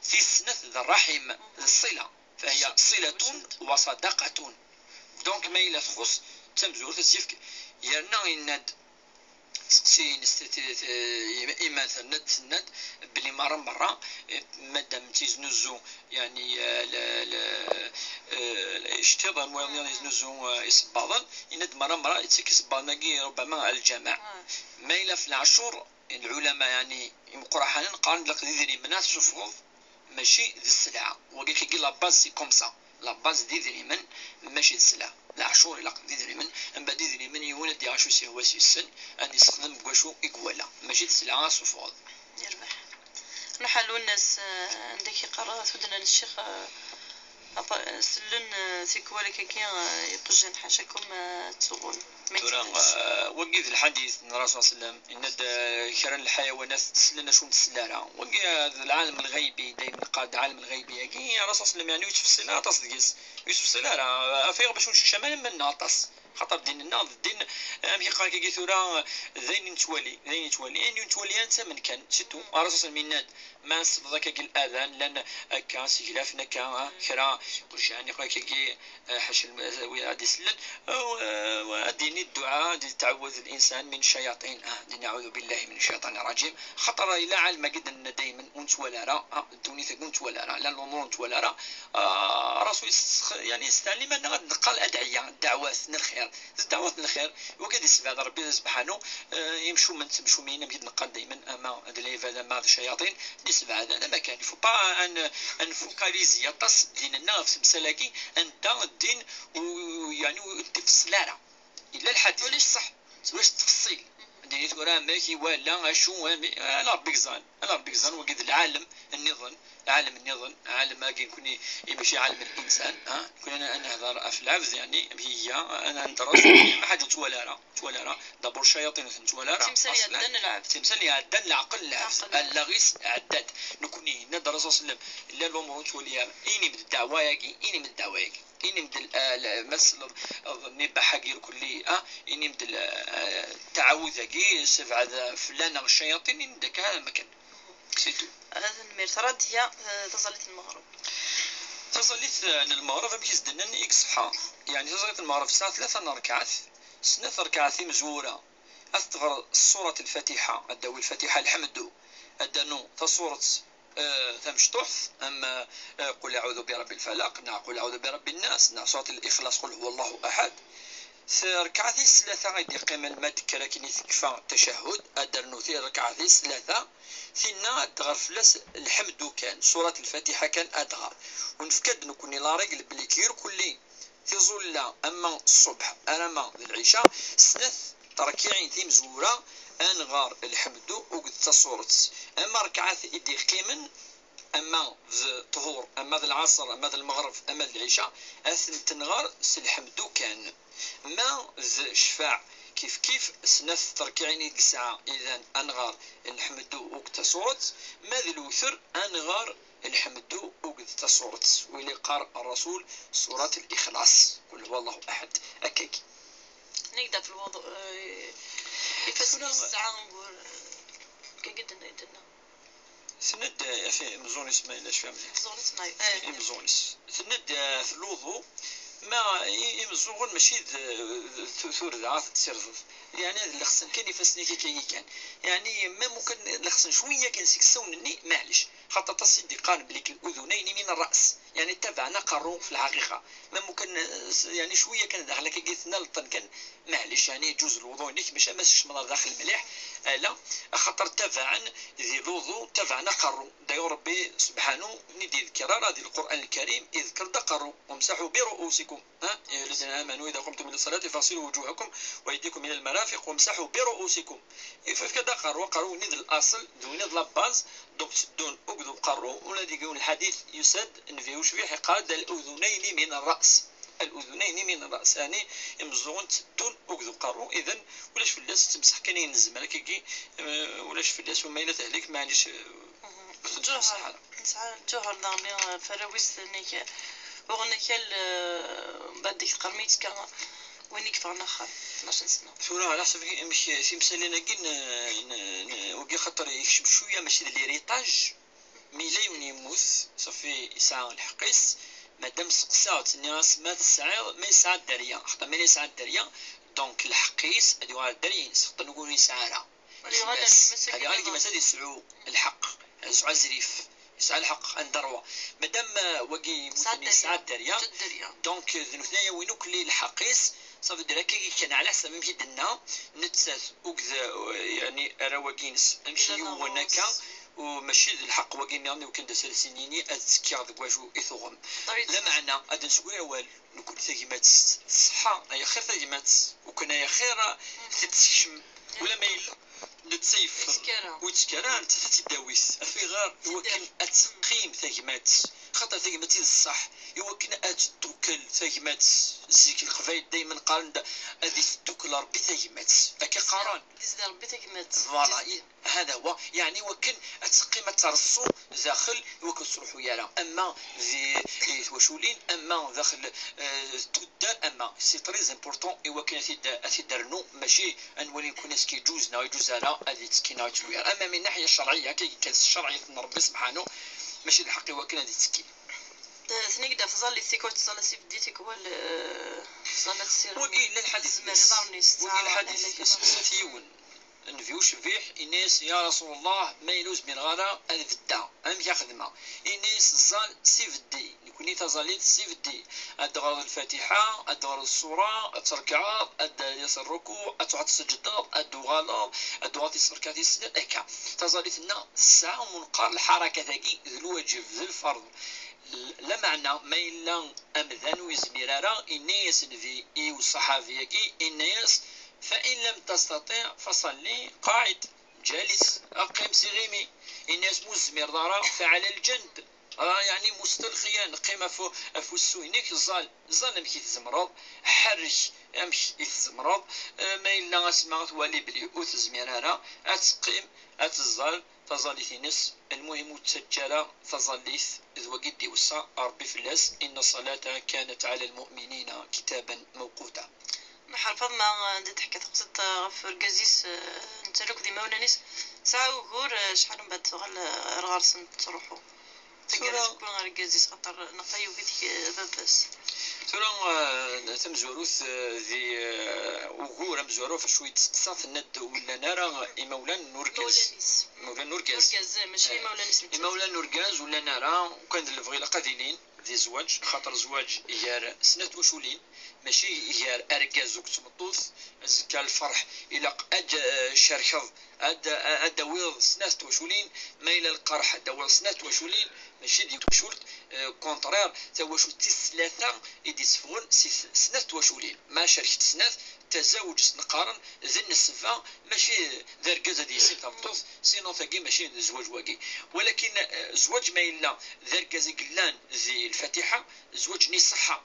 tis snat d ṛṛaḥim, d ṣṣila. فهي صلة وصدقة. Donc, ma yella txuṣṣ, d tamezwarut ad tt-yefk. Yerna yenna-d, seqsi-ines, t-, t-, t-, iman terna-d, tenna-d belli merra, merra, eh, madam tiznuzu, yeɛni, eh, le, le, eh, iceṭṭiḍen, wayeḍ nniḍen yeznuzu, eh, isebbaḍen, yenna-d merra, merra, yettak isebbaḍen-agi, ربما, ar lǧameɛ. Ma yella f leɛcur, Lɛulama, yeɛni, imeqqraḥanen qqaren-d laqed idrimen ad tessufɣeḍ, mačči d sselɛa. Wagi kagi la base, c'est comme ça. La base d idrimen, mačči d sselɛa. Leɛcur ilaq d idrimen, mbeɛd idrimen yiwen ad d-yaɣ acu s-yehwa s-yessen, ad yessexdem deg wacu i iwala. Mačči d sselɛa ad tessufɣeḍ. Yerbeḥ. Nruḥ ar Lwennas, eh, anda i k-yeqqar tudna n ccix, eh, Apa-, sellen, eh, tikwal akkagi, eh, iqjan, ḥacakum, eh, ad tuɣun. Ma tura, yettfes. Eh, wagi d lḥadit n Rasul صلى الله عليه وسلم, yenna-d, eh, kra n lḥayawanat sellen acu ur nsell ara. Wagi, eh, d lɛalem lɣaybi, daymen neqqar-d ɛalem lɣaybi-agi, Rasul صلى الله عليه وسلم, yeɛni, ur yettfeṣṣil ara aṭas deg-s. Ur yettfeṣṣil ara, eh, af ayɣer bac ur nsekcam ara iman-nneɣ aṭas. Xaṭer ddin-nneɣ d ddin, amek i qqaren akkagi tura, d ayen i nettwali, d ayen i nettwali, ayen i nettwali ad nettamen kan, c'est tout. Ṛṛasul s-, yenna-d, ma tessneḍ akkagi l-adan, llan akka seglafen akka, ah, kra, kullec yeɛni akkagi, ah, ḥaca lm-, wi ad isellen, ah, u, ah, ad d-yini dduɛa, ad d-yettɛawad l-insan min ccayaṭin, ah, ad d-yini aɛudu billahi min ccayaṭin rrajim, xaṭer yella ɛalem-agi d-nenna daymen ur nettwali ara, ah, ddunit-agi ur nettwali ara, llan lumuṛ ur nettwali ara, ah, ṛṛasul yestex-, yeɛni yesteɛlim-aneɣ ad neqqar adɛiya, ddeɛwat n lxir. D ddeɛwat n lxir, wagi ad yessebɛed Ṛebbi subḥanu, eh, imcumen d temcumin, amek i d-neqqar daymen, ama d lɛibad, ama d ccayaṭin, ad yessebɛed, ala ma kan. Il faut pas ad n-, ad nfocaliser aṭas ddin-nneɣ ɣef temsal-agi, anda ddin u-, yeɛni ur d-ifeṣṣel ara. Yella lḥadis. Ulac ṣṣeḥ. Ulac ttfeṣṣil. Ddin-i tura amek i wala, acu, amek, ala Ṛebbi yeẓran. Ala Ṛebbi yeẓran, wagi d lɛalem nniḍen. Ɛalem nniḍen, ɛalem-agi nekni i mačči ɛalem n linsan, ha? Nekni ad, ad nehder ɣef lɛebd, yeɛni, amek iga, ad, ad nedres, ma ḥaǧa ur nettwali ara, ur nettwali ara, d'abord ccayaṭin ur ten-nettwali ara, timsal aṣlan. Iɛeddan n lɛebd. Timsal iɛeddan leɛqel n lɛebd, leɛqel n lɛebd. Allaɣ-is ɛedda-d. Nekni, yenna-d Ṛṛasul sallam, llan lumuṛ ur nettwali ara. Inim-d ddeɛwa-agi, inim-d ddeɛwa-agi. Inim-d l-, ah, l-, ma tselleḍ, ah, nnibaḥ-agi irkelli, ah, inim-d l-, ah, ttaɛawud-agi, sebɛed fell-aneɣ ccayaṭin, inim-d akka, hada ma kan. C'est tout. Tanemmirt. Radiya, eh, taẓallit n lmeɣreb. Taẓallit, eh, n lmeɣreb, amek i s-d-nnan i iṣeḥḥa? Yeɛni taẓallit n lmeɣreb tesɛa tlata n rrekɛat, snat rrekɛat imezwura ad teɣreḍ ṣṣurat Lfatiḥa, ad d-tawi Lfatiḥa, lḥemdu, ad d-ternu taṣurat, eh, tamecṭuḥt, am, eh, qul aɛudu bi rabbil falaq, neɣ qul aɛudu bi rabbin nas, neɣ ṣurat Lixlaṣ, qul huwa Allahu aḥad. Tirrekɛat tis tlata i d-yeqqimen ma d-tekker akken i tekfa tacahhud, ad d-ternu tirrekɛat tis tlata, tinna ad d-tɣer fell-as lḥemdu kan, ṣurat Lfatiḥa kan ad d-tɣer. U nefka-d nekni la règle belli irkelli tiẓulla ama ṣṣubḥ alamma d lɛica, snat terkiɛin timezwura ad nɣer lḥemdu akked taṣurat. Ama rrekɛat i d-yeqqimen, ama d ṭṭhur, ama d lɛaṣer, ama d lmeɣreb, ama d lɛica, ad tent-nɣer s lḥemdu kan. Ma d ccfaɛ, kif kif, snat terkiɛin i yesɛa, idan ad nɣer lḥemdu akked taṣurat, ma d lewter, ad nɣer lḥemdu akked taṣurat. Win iqqar Ṛṛasul ṣurat Lixlaṣ, qul huwa Allahu aḥad, akkagi. Nekk d ɣef lwuḍu, eh, ifassen-is tesɛa ugur, eh, akkagi d-, d-, d-, Tenna-d, eh, ɣef imeẓẓuɣen-is ma yella cfiɣ mliḥ. Imeẓẓuɣen-is ma, eh. Imeẓẓuɣen-is. Tenna-d, eh, ɣef lwuḍu, ma i-, imeẓẓuɣen mačči d, d tu-, turda ad t-tessirdeḍ. Yeɛni ad lexsen kan ifassen-ik akka kan. Yeɛni ma mukan lexsen cwiya kan seg ssawnen-nni, maɛlic. Xaṭer aṭas i d-iqqaren belli الأذنين من الرأس. Yeɛni ttabaɛen aqerru fi lḥaqiqa. Ma mukan, eh, s-, yeɛni cwiya kan daxel akkagi tnaleḍ-ten kan, maɛlic, yeɛni yeǧǧuz lwuḍu-inek, maca ma tsekcmeḍ ar daxel mliḥ, ala, axaṭer ttabaɛen di lwuḍu, ttabaɛen aqerru. D'ailleurs, Ṛebbi subḥanu ur d-yeḍkir ara di Lqur'an Lkarim, iḍker-d aqerru, وامسحوا برؤوسكم, ha? يا أيها الذين آمنوا إذا قمتم إلى الصلاة فاغسلوا وجوهكم وأيديكم إلى المرافق وامسحوا برؤوسكم. Ifka-d aqerru, aqerru-nni d laṣel, d win i d la base, donc tteddun akked uqerru, ula d yiwen lḥadit yusa-d, Nnbi ucbiḥ iqqar-d: الأذنين من الرأس. الأذنين من الرأس, yeɛni imeẓẓuɣen tteddun akked uqerru, idan ulac fell-as, tettemseḥ kan ayen nezmer akkagi, eh, ulac fell-as, u ma yella tehlek, maɛlic, eh, ur tettemseḥ ara. Nesɛa lǧuher daɣen, eh, f arraw-is, nnig, eh, uɣen akal, eh, mbeɛd deg tqermit kan, win i yeffɣen axxam, tnac n sna. Tura, ɛla ḥsab amek timsalin-agi n, n, n, wagi, xaṭer yekcem cwiya, mačči d l'héritage, Mi yella yiwen yemmut, ṣafi yesɛa lḥeqq-is, madam seqsaɣ-tt, nniɣ-as ma tesɛiḍ, ma yesɛa dderya, xaṭer ma yella yesɛa dderya, donc lḥeqq-is ad yuɣal dderya-ines, xaṭer nugni ur yesɛi ara. Ad yuɣal gma-s, ad yuɣal gma-s ad yesɛu lḥeqq, ad yesɛu azrif, yesɛa lḥeqq, un droit. Madam, euh, wagi yemmuten yesɛa dderya, donc, euh, d nutni ara yawin akk lḥeqq-is, ça veut dire akka kan ɛla ḥsab amek i d-tenna, nettat akked, euh, yeɛni arraw-agi-ines, amek i uɣen akka, u mačči d lḥeqq wagi nniḍen i wakken d asalsin-ini ad ttekkiɣ deg wacu i tuɣem. Lameɛna, ad d-nesgri awal, nekkni tagmat tṣeḥḥa, ay axir tagmat, ukan ay axir tettekcem, ulamma yella netta yeffeɣ, ur yettekki ara, nettat ad tt-id-tawi, af ayɣer? I wakken ad teqqim tagmat, xaṭer tagmat i d ṣṣeḥ, i wakken ad teddukel tagmat Zik Leqbayel daymen qqaren-d: "Ad iteddukel Ṛebbi tagmat." Akka qqaren. Ad iteddukel Ṛebbi tagmat. Voilà. هذا هو، يعني وكن أتقيم الترسو داخل وكن تروحوا يارا. أما ذي، إيه، توشولين، أما داخل، آه، تدار، أما c'est très important، إي وكن أتيد-، أتيدرنو، ماشي أنولي نكون اسكي جوز نا يجوز على هذه تسكينا وتلوير. أما من الناحية الشرعية، كي كان الشرعية من ربي سبحانه، ماشي الحق إي وكن هذه تسكين. Tnegda tẓallit tikwal tettẓalla s ibeddi, tikwal, eh, tettẓalla s irem. Wagi yella lḥadis. Tezmer iḍarren-is, wagi tettɛaḍ lḥadis lehlak. Iseqsa-t yiwen, Nnbi ucbiḥ, inna-yas: "Ya Rasul Allah, ma yella ur zmireɣ ara ad beddeɣ, amek ad xedmeɣ?" Inna-yas: "Ẓẓal s ibeddi, nekni taẓallit s ibeddi. Ad d-teɣreḍ lfatiḥa, ad d-teɣreḍ ṣṣura, ad trekɛeḍ, ad d-taliḍ rrukuɛ, ad truḥeḍ tseǧǧdeḍ, ad d-tuɣaleḍ, ad d-tuɣaleḍ tis rekɛat tis snat, akka." Taẓallit-nneɣ tesɛa umenqar lḥarakat-agi d lwaǧeb, d lferḍ. Lameɛna, ma yella amdan ur yezmir ara, inna-yas Nnbi i uṣaḥabi-agi, inna-yas: "فإن لم تستطع فصل قاعد، جالس، qqim s iɣimi." Inna-yas: "Ma ur tezmireḍ ara, فعلى الجنب." Ah, yeɛni mustalqiyan, qqim ɣef u-, ɣef ussu-inek, ẓẓal, ẓẓal amek i tzemreḍ, ḥerrek amek i tzemreḍ. Eh, ma yella asma twali belli ur tezmir ara, ad teqqim, ad teẓẓal taẓallit-ines. Lmuhim, ur ttaǧǧa ara taẓallit d wagi d-iweṣṣa Ṛebbi fell-as: "إن الصلاة كانت على المؤمنين كتابا موقوتا." Nḥerfaḍ ma anda d-teḥka teqsiṭ ɣef urgaz-is, eh, netta akk d imawlan-is, tesɛa ugur, eh, acḥal mbeɛd tuɣal, eh, ar ɣer-sen tettruḥu. Taggara tura tewwi argaz-is, xaṭer neɣ tayuga tga baba-s. Tura, eh, tamezwarut, eh, di, eh, ugur amezwaru ɣef acu i d-testeqsa, tenna-d ur llan ara imawlan n urgaz. Imawlan-is. Imawlan n urgaz. Urgaz, eh, mačči eh, imawlan-is netta. Imawlan n urgaz ur llan ara, ukan d lebɣi ilaq ad ilin di zzwaǧ, xaṭer zzwaǧ gar snat twaculin, mačči gar argaz akked tmeṭṭut. Azekka lferḥ ilaq ad, eh, cerkeḍ, ad, ad d-tawiḍ snat twaculin, ma yella lqerḥ ad d-tawiḍ snat twaculin, mačči d yiwet twacult, eh, contraire, tawacult tis tlata i d-itteffɣen si t-, snat twaculin. Ma cerket snat, tazawuǧ s-neqqaren d nnessba, mačči d argaz ad yissin tameṭṭut, sinon tagi mačči d zzwaǧ wagi. Walakin, eh, zzwaǧ ma yella d argaz i yellan di lfatiḥa, zzwaǧ-nni iṣeḥḥa.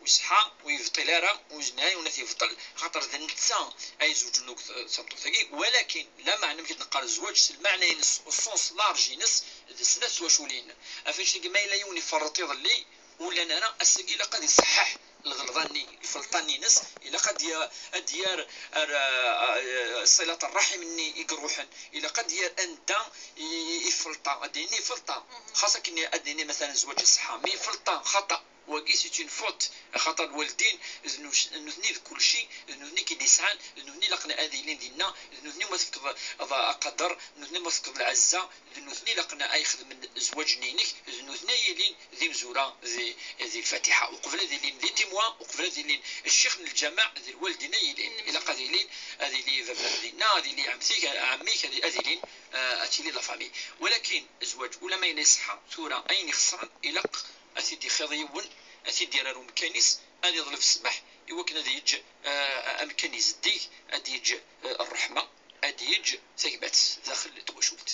Ur iṣeḥḥa, ur yebṭil ara, ur yezmir ara yiwen ad t-yebṭel, xaṭer d netta ay izewǧen akked tameṭṭut-agi. Walakin, lameɛna amek i d-neqqar zzwaǧ s lmeɛna-ines, au sens large-ines, d snat twaculin. Ɣef annect-agi, ma yella yiwen iferreṭ iḍelli, ur llan ara, ass-agi ilaq ad iṣeḥḥeḥ lɣelḍa-nni, lfelṭa-nni-ines, ilaq ad ya-, ad d-yerr ar, ar, ar ṣilat ṛṛaḥim-nni i iruḥen, ilaq ad d-yerr anda i, i, ifelṭa, ad d-yini ifelṭa. Xas akken ad d-yini, matalan, zzwaǧ iṣeḥḥa, mi ifelṭa xaṭa, wagi c'est une faute, axaṭer lwaldin d nut-, d nutni d kulci, d nutni i k-id-yesɛan, d nutni ilaqen ad ilin dinna, d nutni ma tefkeḍ aqader, d nutni ma tefkeḍ lɛezza, d nutni ilaqen ad ixedmen zzwaǧ-nni-inek, d nutni ay yilin d imezwura di, di lfatiḥa. Uqbel ad ilin d les témoins, uqbel ad ilin ccix n lǧameɛ, d lwaldin ay yilin. Ilaq ad ilin, ad ili baba dinna, ad ili ɛemti-k, ɛemmi-k, ad, ad ilin, eh, ad tili la famille. Walakin zzwaǧ, ula ma yella iṣeḥḥa, tura ayen ixeṣren, ilaq ad t-id-ixiḍ yiwen, ad t-id-yerr ar umkan-is, ad iḍleb ssmaḥ, i wakken ad yeǧǧ, eh, amkan izeddig, ad yeǧǧ, eh, ṛṛeḥma, ad yeǧǧ tagmat daxel n twacult.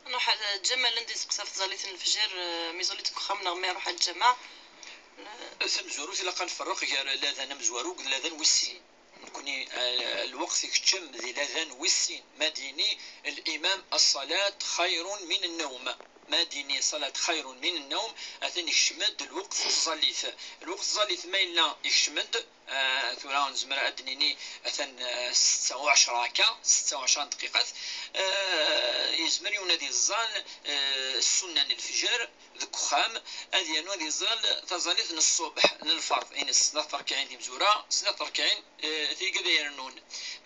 Nruḥ ar Ǧamal, anda yesteqsa ɣef tẓallit n lefjer, eh, mi ẓallit deg uxxam neɣ mi iruḥ ar lǧameɛ. Tamezwarut, ilaq ad nferreq gar ladan amezwaru d ladan wis sin. Nekni, eh, lweqt ikeččem di ladan wis sin, ma d-yini limam: "الصلاة خير من النوم". Ma d-yini: "الصلاة خير من النوم", atan ikcem-d lweqt n tẓallit. Lweqt n tẓallit ma yella ikcem-d, eh, tura nezmer ad d-nini atan, eh, ssetta u ɛecra akka, ssetta u ɛecra n dqiqat, eh, yezmer yiwen ad iẓẓal, eh, ssunna n lefjer deg uxxam, ad yernu ad iẓẓal taẓallit n ṣṣubeḥ, n lferḍ, ines snat terkiɛin timezwura, snat terkiɛin, eh, tigad ay irennun.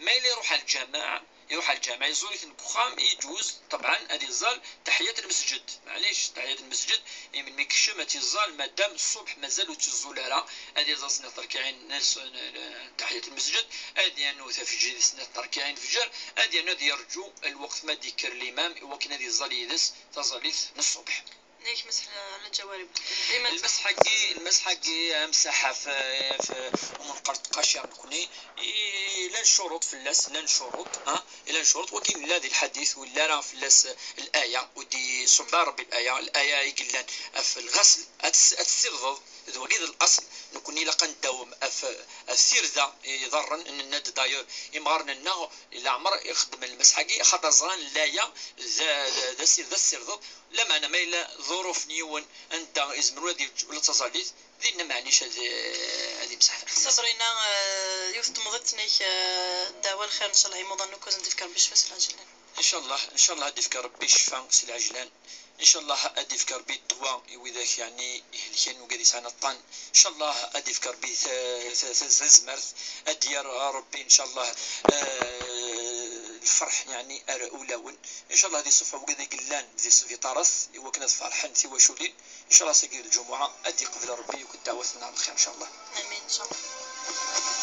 Ma yella iruḥ ar lǧameɛ, iruḥ ar lǧameɛ, iẓẓul-iten deg uxxam, iǧuz, ṭebɛen, ad iẓẓal taḥiyat n lmesǧed. Maɛlic, taḥiyat n lmesǧed, i melmi ikcem ad tt-iẓẓal, madam ṣṣubeḥ mazal ur tt-iẓẓul ara, ad iẓẓal snat terkiɛin n s-, n, n, n taḥiyat n lmesǧed, ad yernu tafejrit snat terkiɛin n lefjer, ad yernu ad yerǧu lweqt ma d-yekker limam, i wakken ad iẓẓal yid-s taẓallit n ṣṣubeḥ. Yak mesḥ ala lǧawarib. Dima Lmesḥ-agi, lmesḥ-agi amsaḥ ɣef, ɣef umenqer n tqacirt nekni, i-, llan ccuruṭ fell-as, llan ccuruṭ, ha? Llan ccuruṭ, wagi nella di lḥadit, ur yelli ara fell-as laya, ur d-iṣubb ara Rebbi laya, laya i yellan ɣef lɣasl, ad tes-, ad tessirdeḍ, d wagi d laṣel, nekni ilaq ad ndawem ɣef, ɣef tirda iḍerren, nenna-d d'ailleurs imɣaren-nneɣ, leɛmer i xeddmen lmesḥ-agi, axaṭer ẓran laya d, d, d asir-, d asirdeḍ, lameɛna ma yella ḍuruf n yiwen anda izmer ula ad yeǧǧ ula d taẓallit, dinna maɛlic ad, ad imseḥ. Sabrina, eh, yiwet n temḍit-nnek, eh, ddeɛwa lxir, ncallah imuḍan akk ad d-ifk Rebbi ccfa s lɛejlan. Ncallah, ncallah ad d-ifk Rebbi ccfa s lɛejlan. Ncallah ad d-ifk Rebbi ddwa i widak, yeɛni, ihelken, wigad yesɛan aṭṭan. Ncallah ad d-ifk Rebbi ta-, ta-, ta-, tazmert, ad d-yerr Rebbi, ncallah, eh, lferḥ, yeɛni, ar ulawen. Ncallah ad iṣufeɣ wigad i yellan di sbiṭarat i wakken ad ferḥen tiwaculin. Ncallah ass-agi d lǧumuɛa ad d-iqbel Rebbi akk ddeɛwat-nneɣ n lxir, ncallah. Amin, ncallah.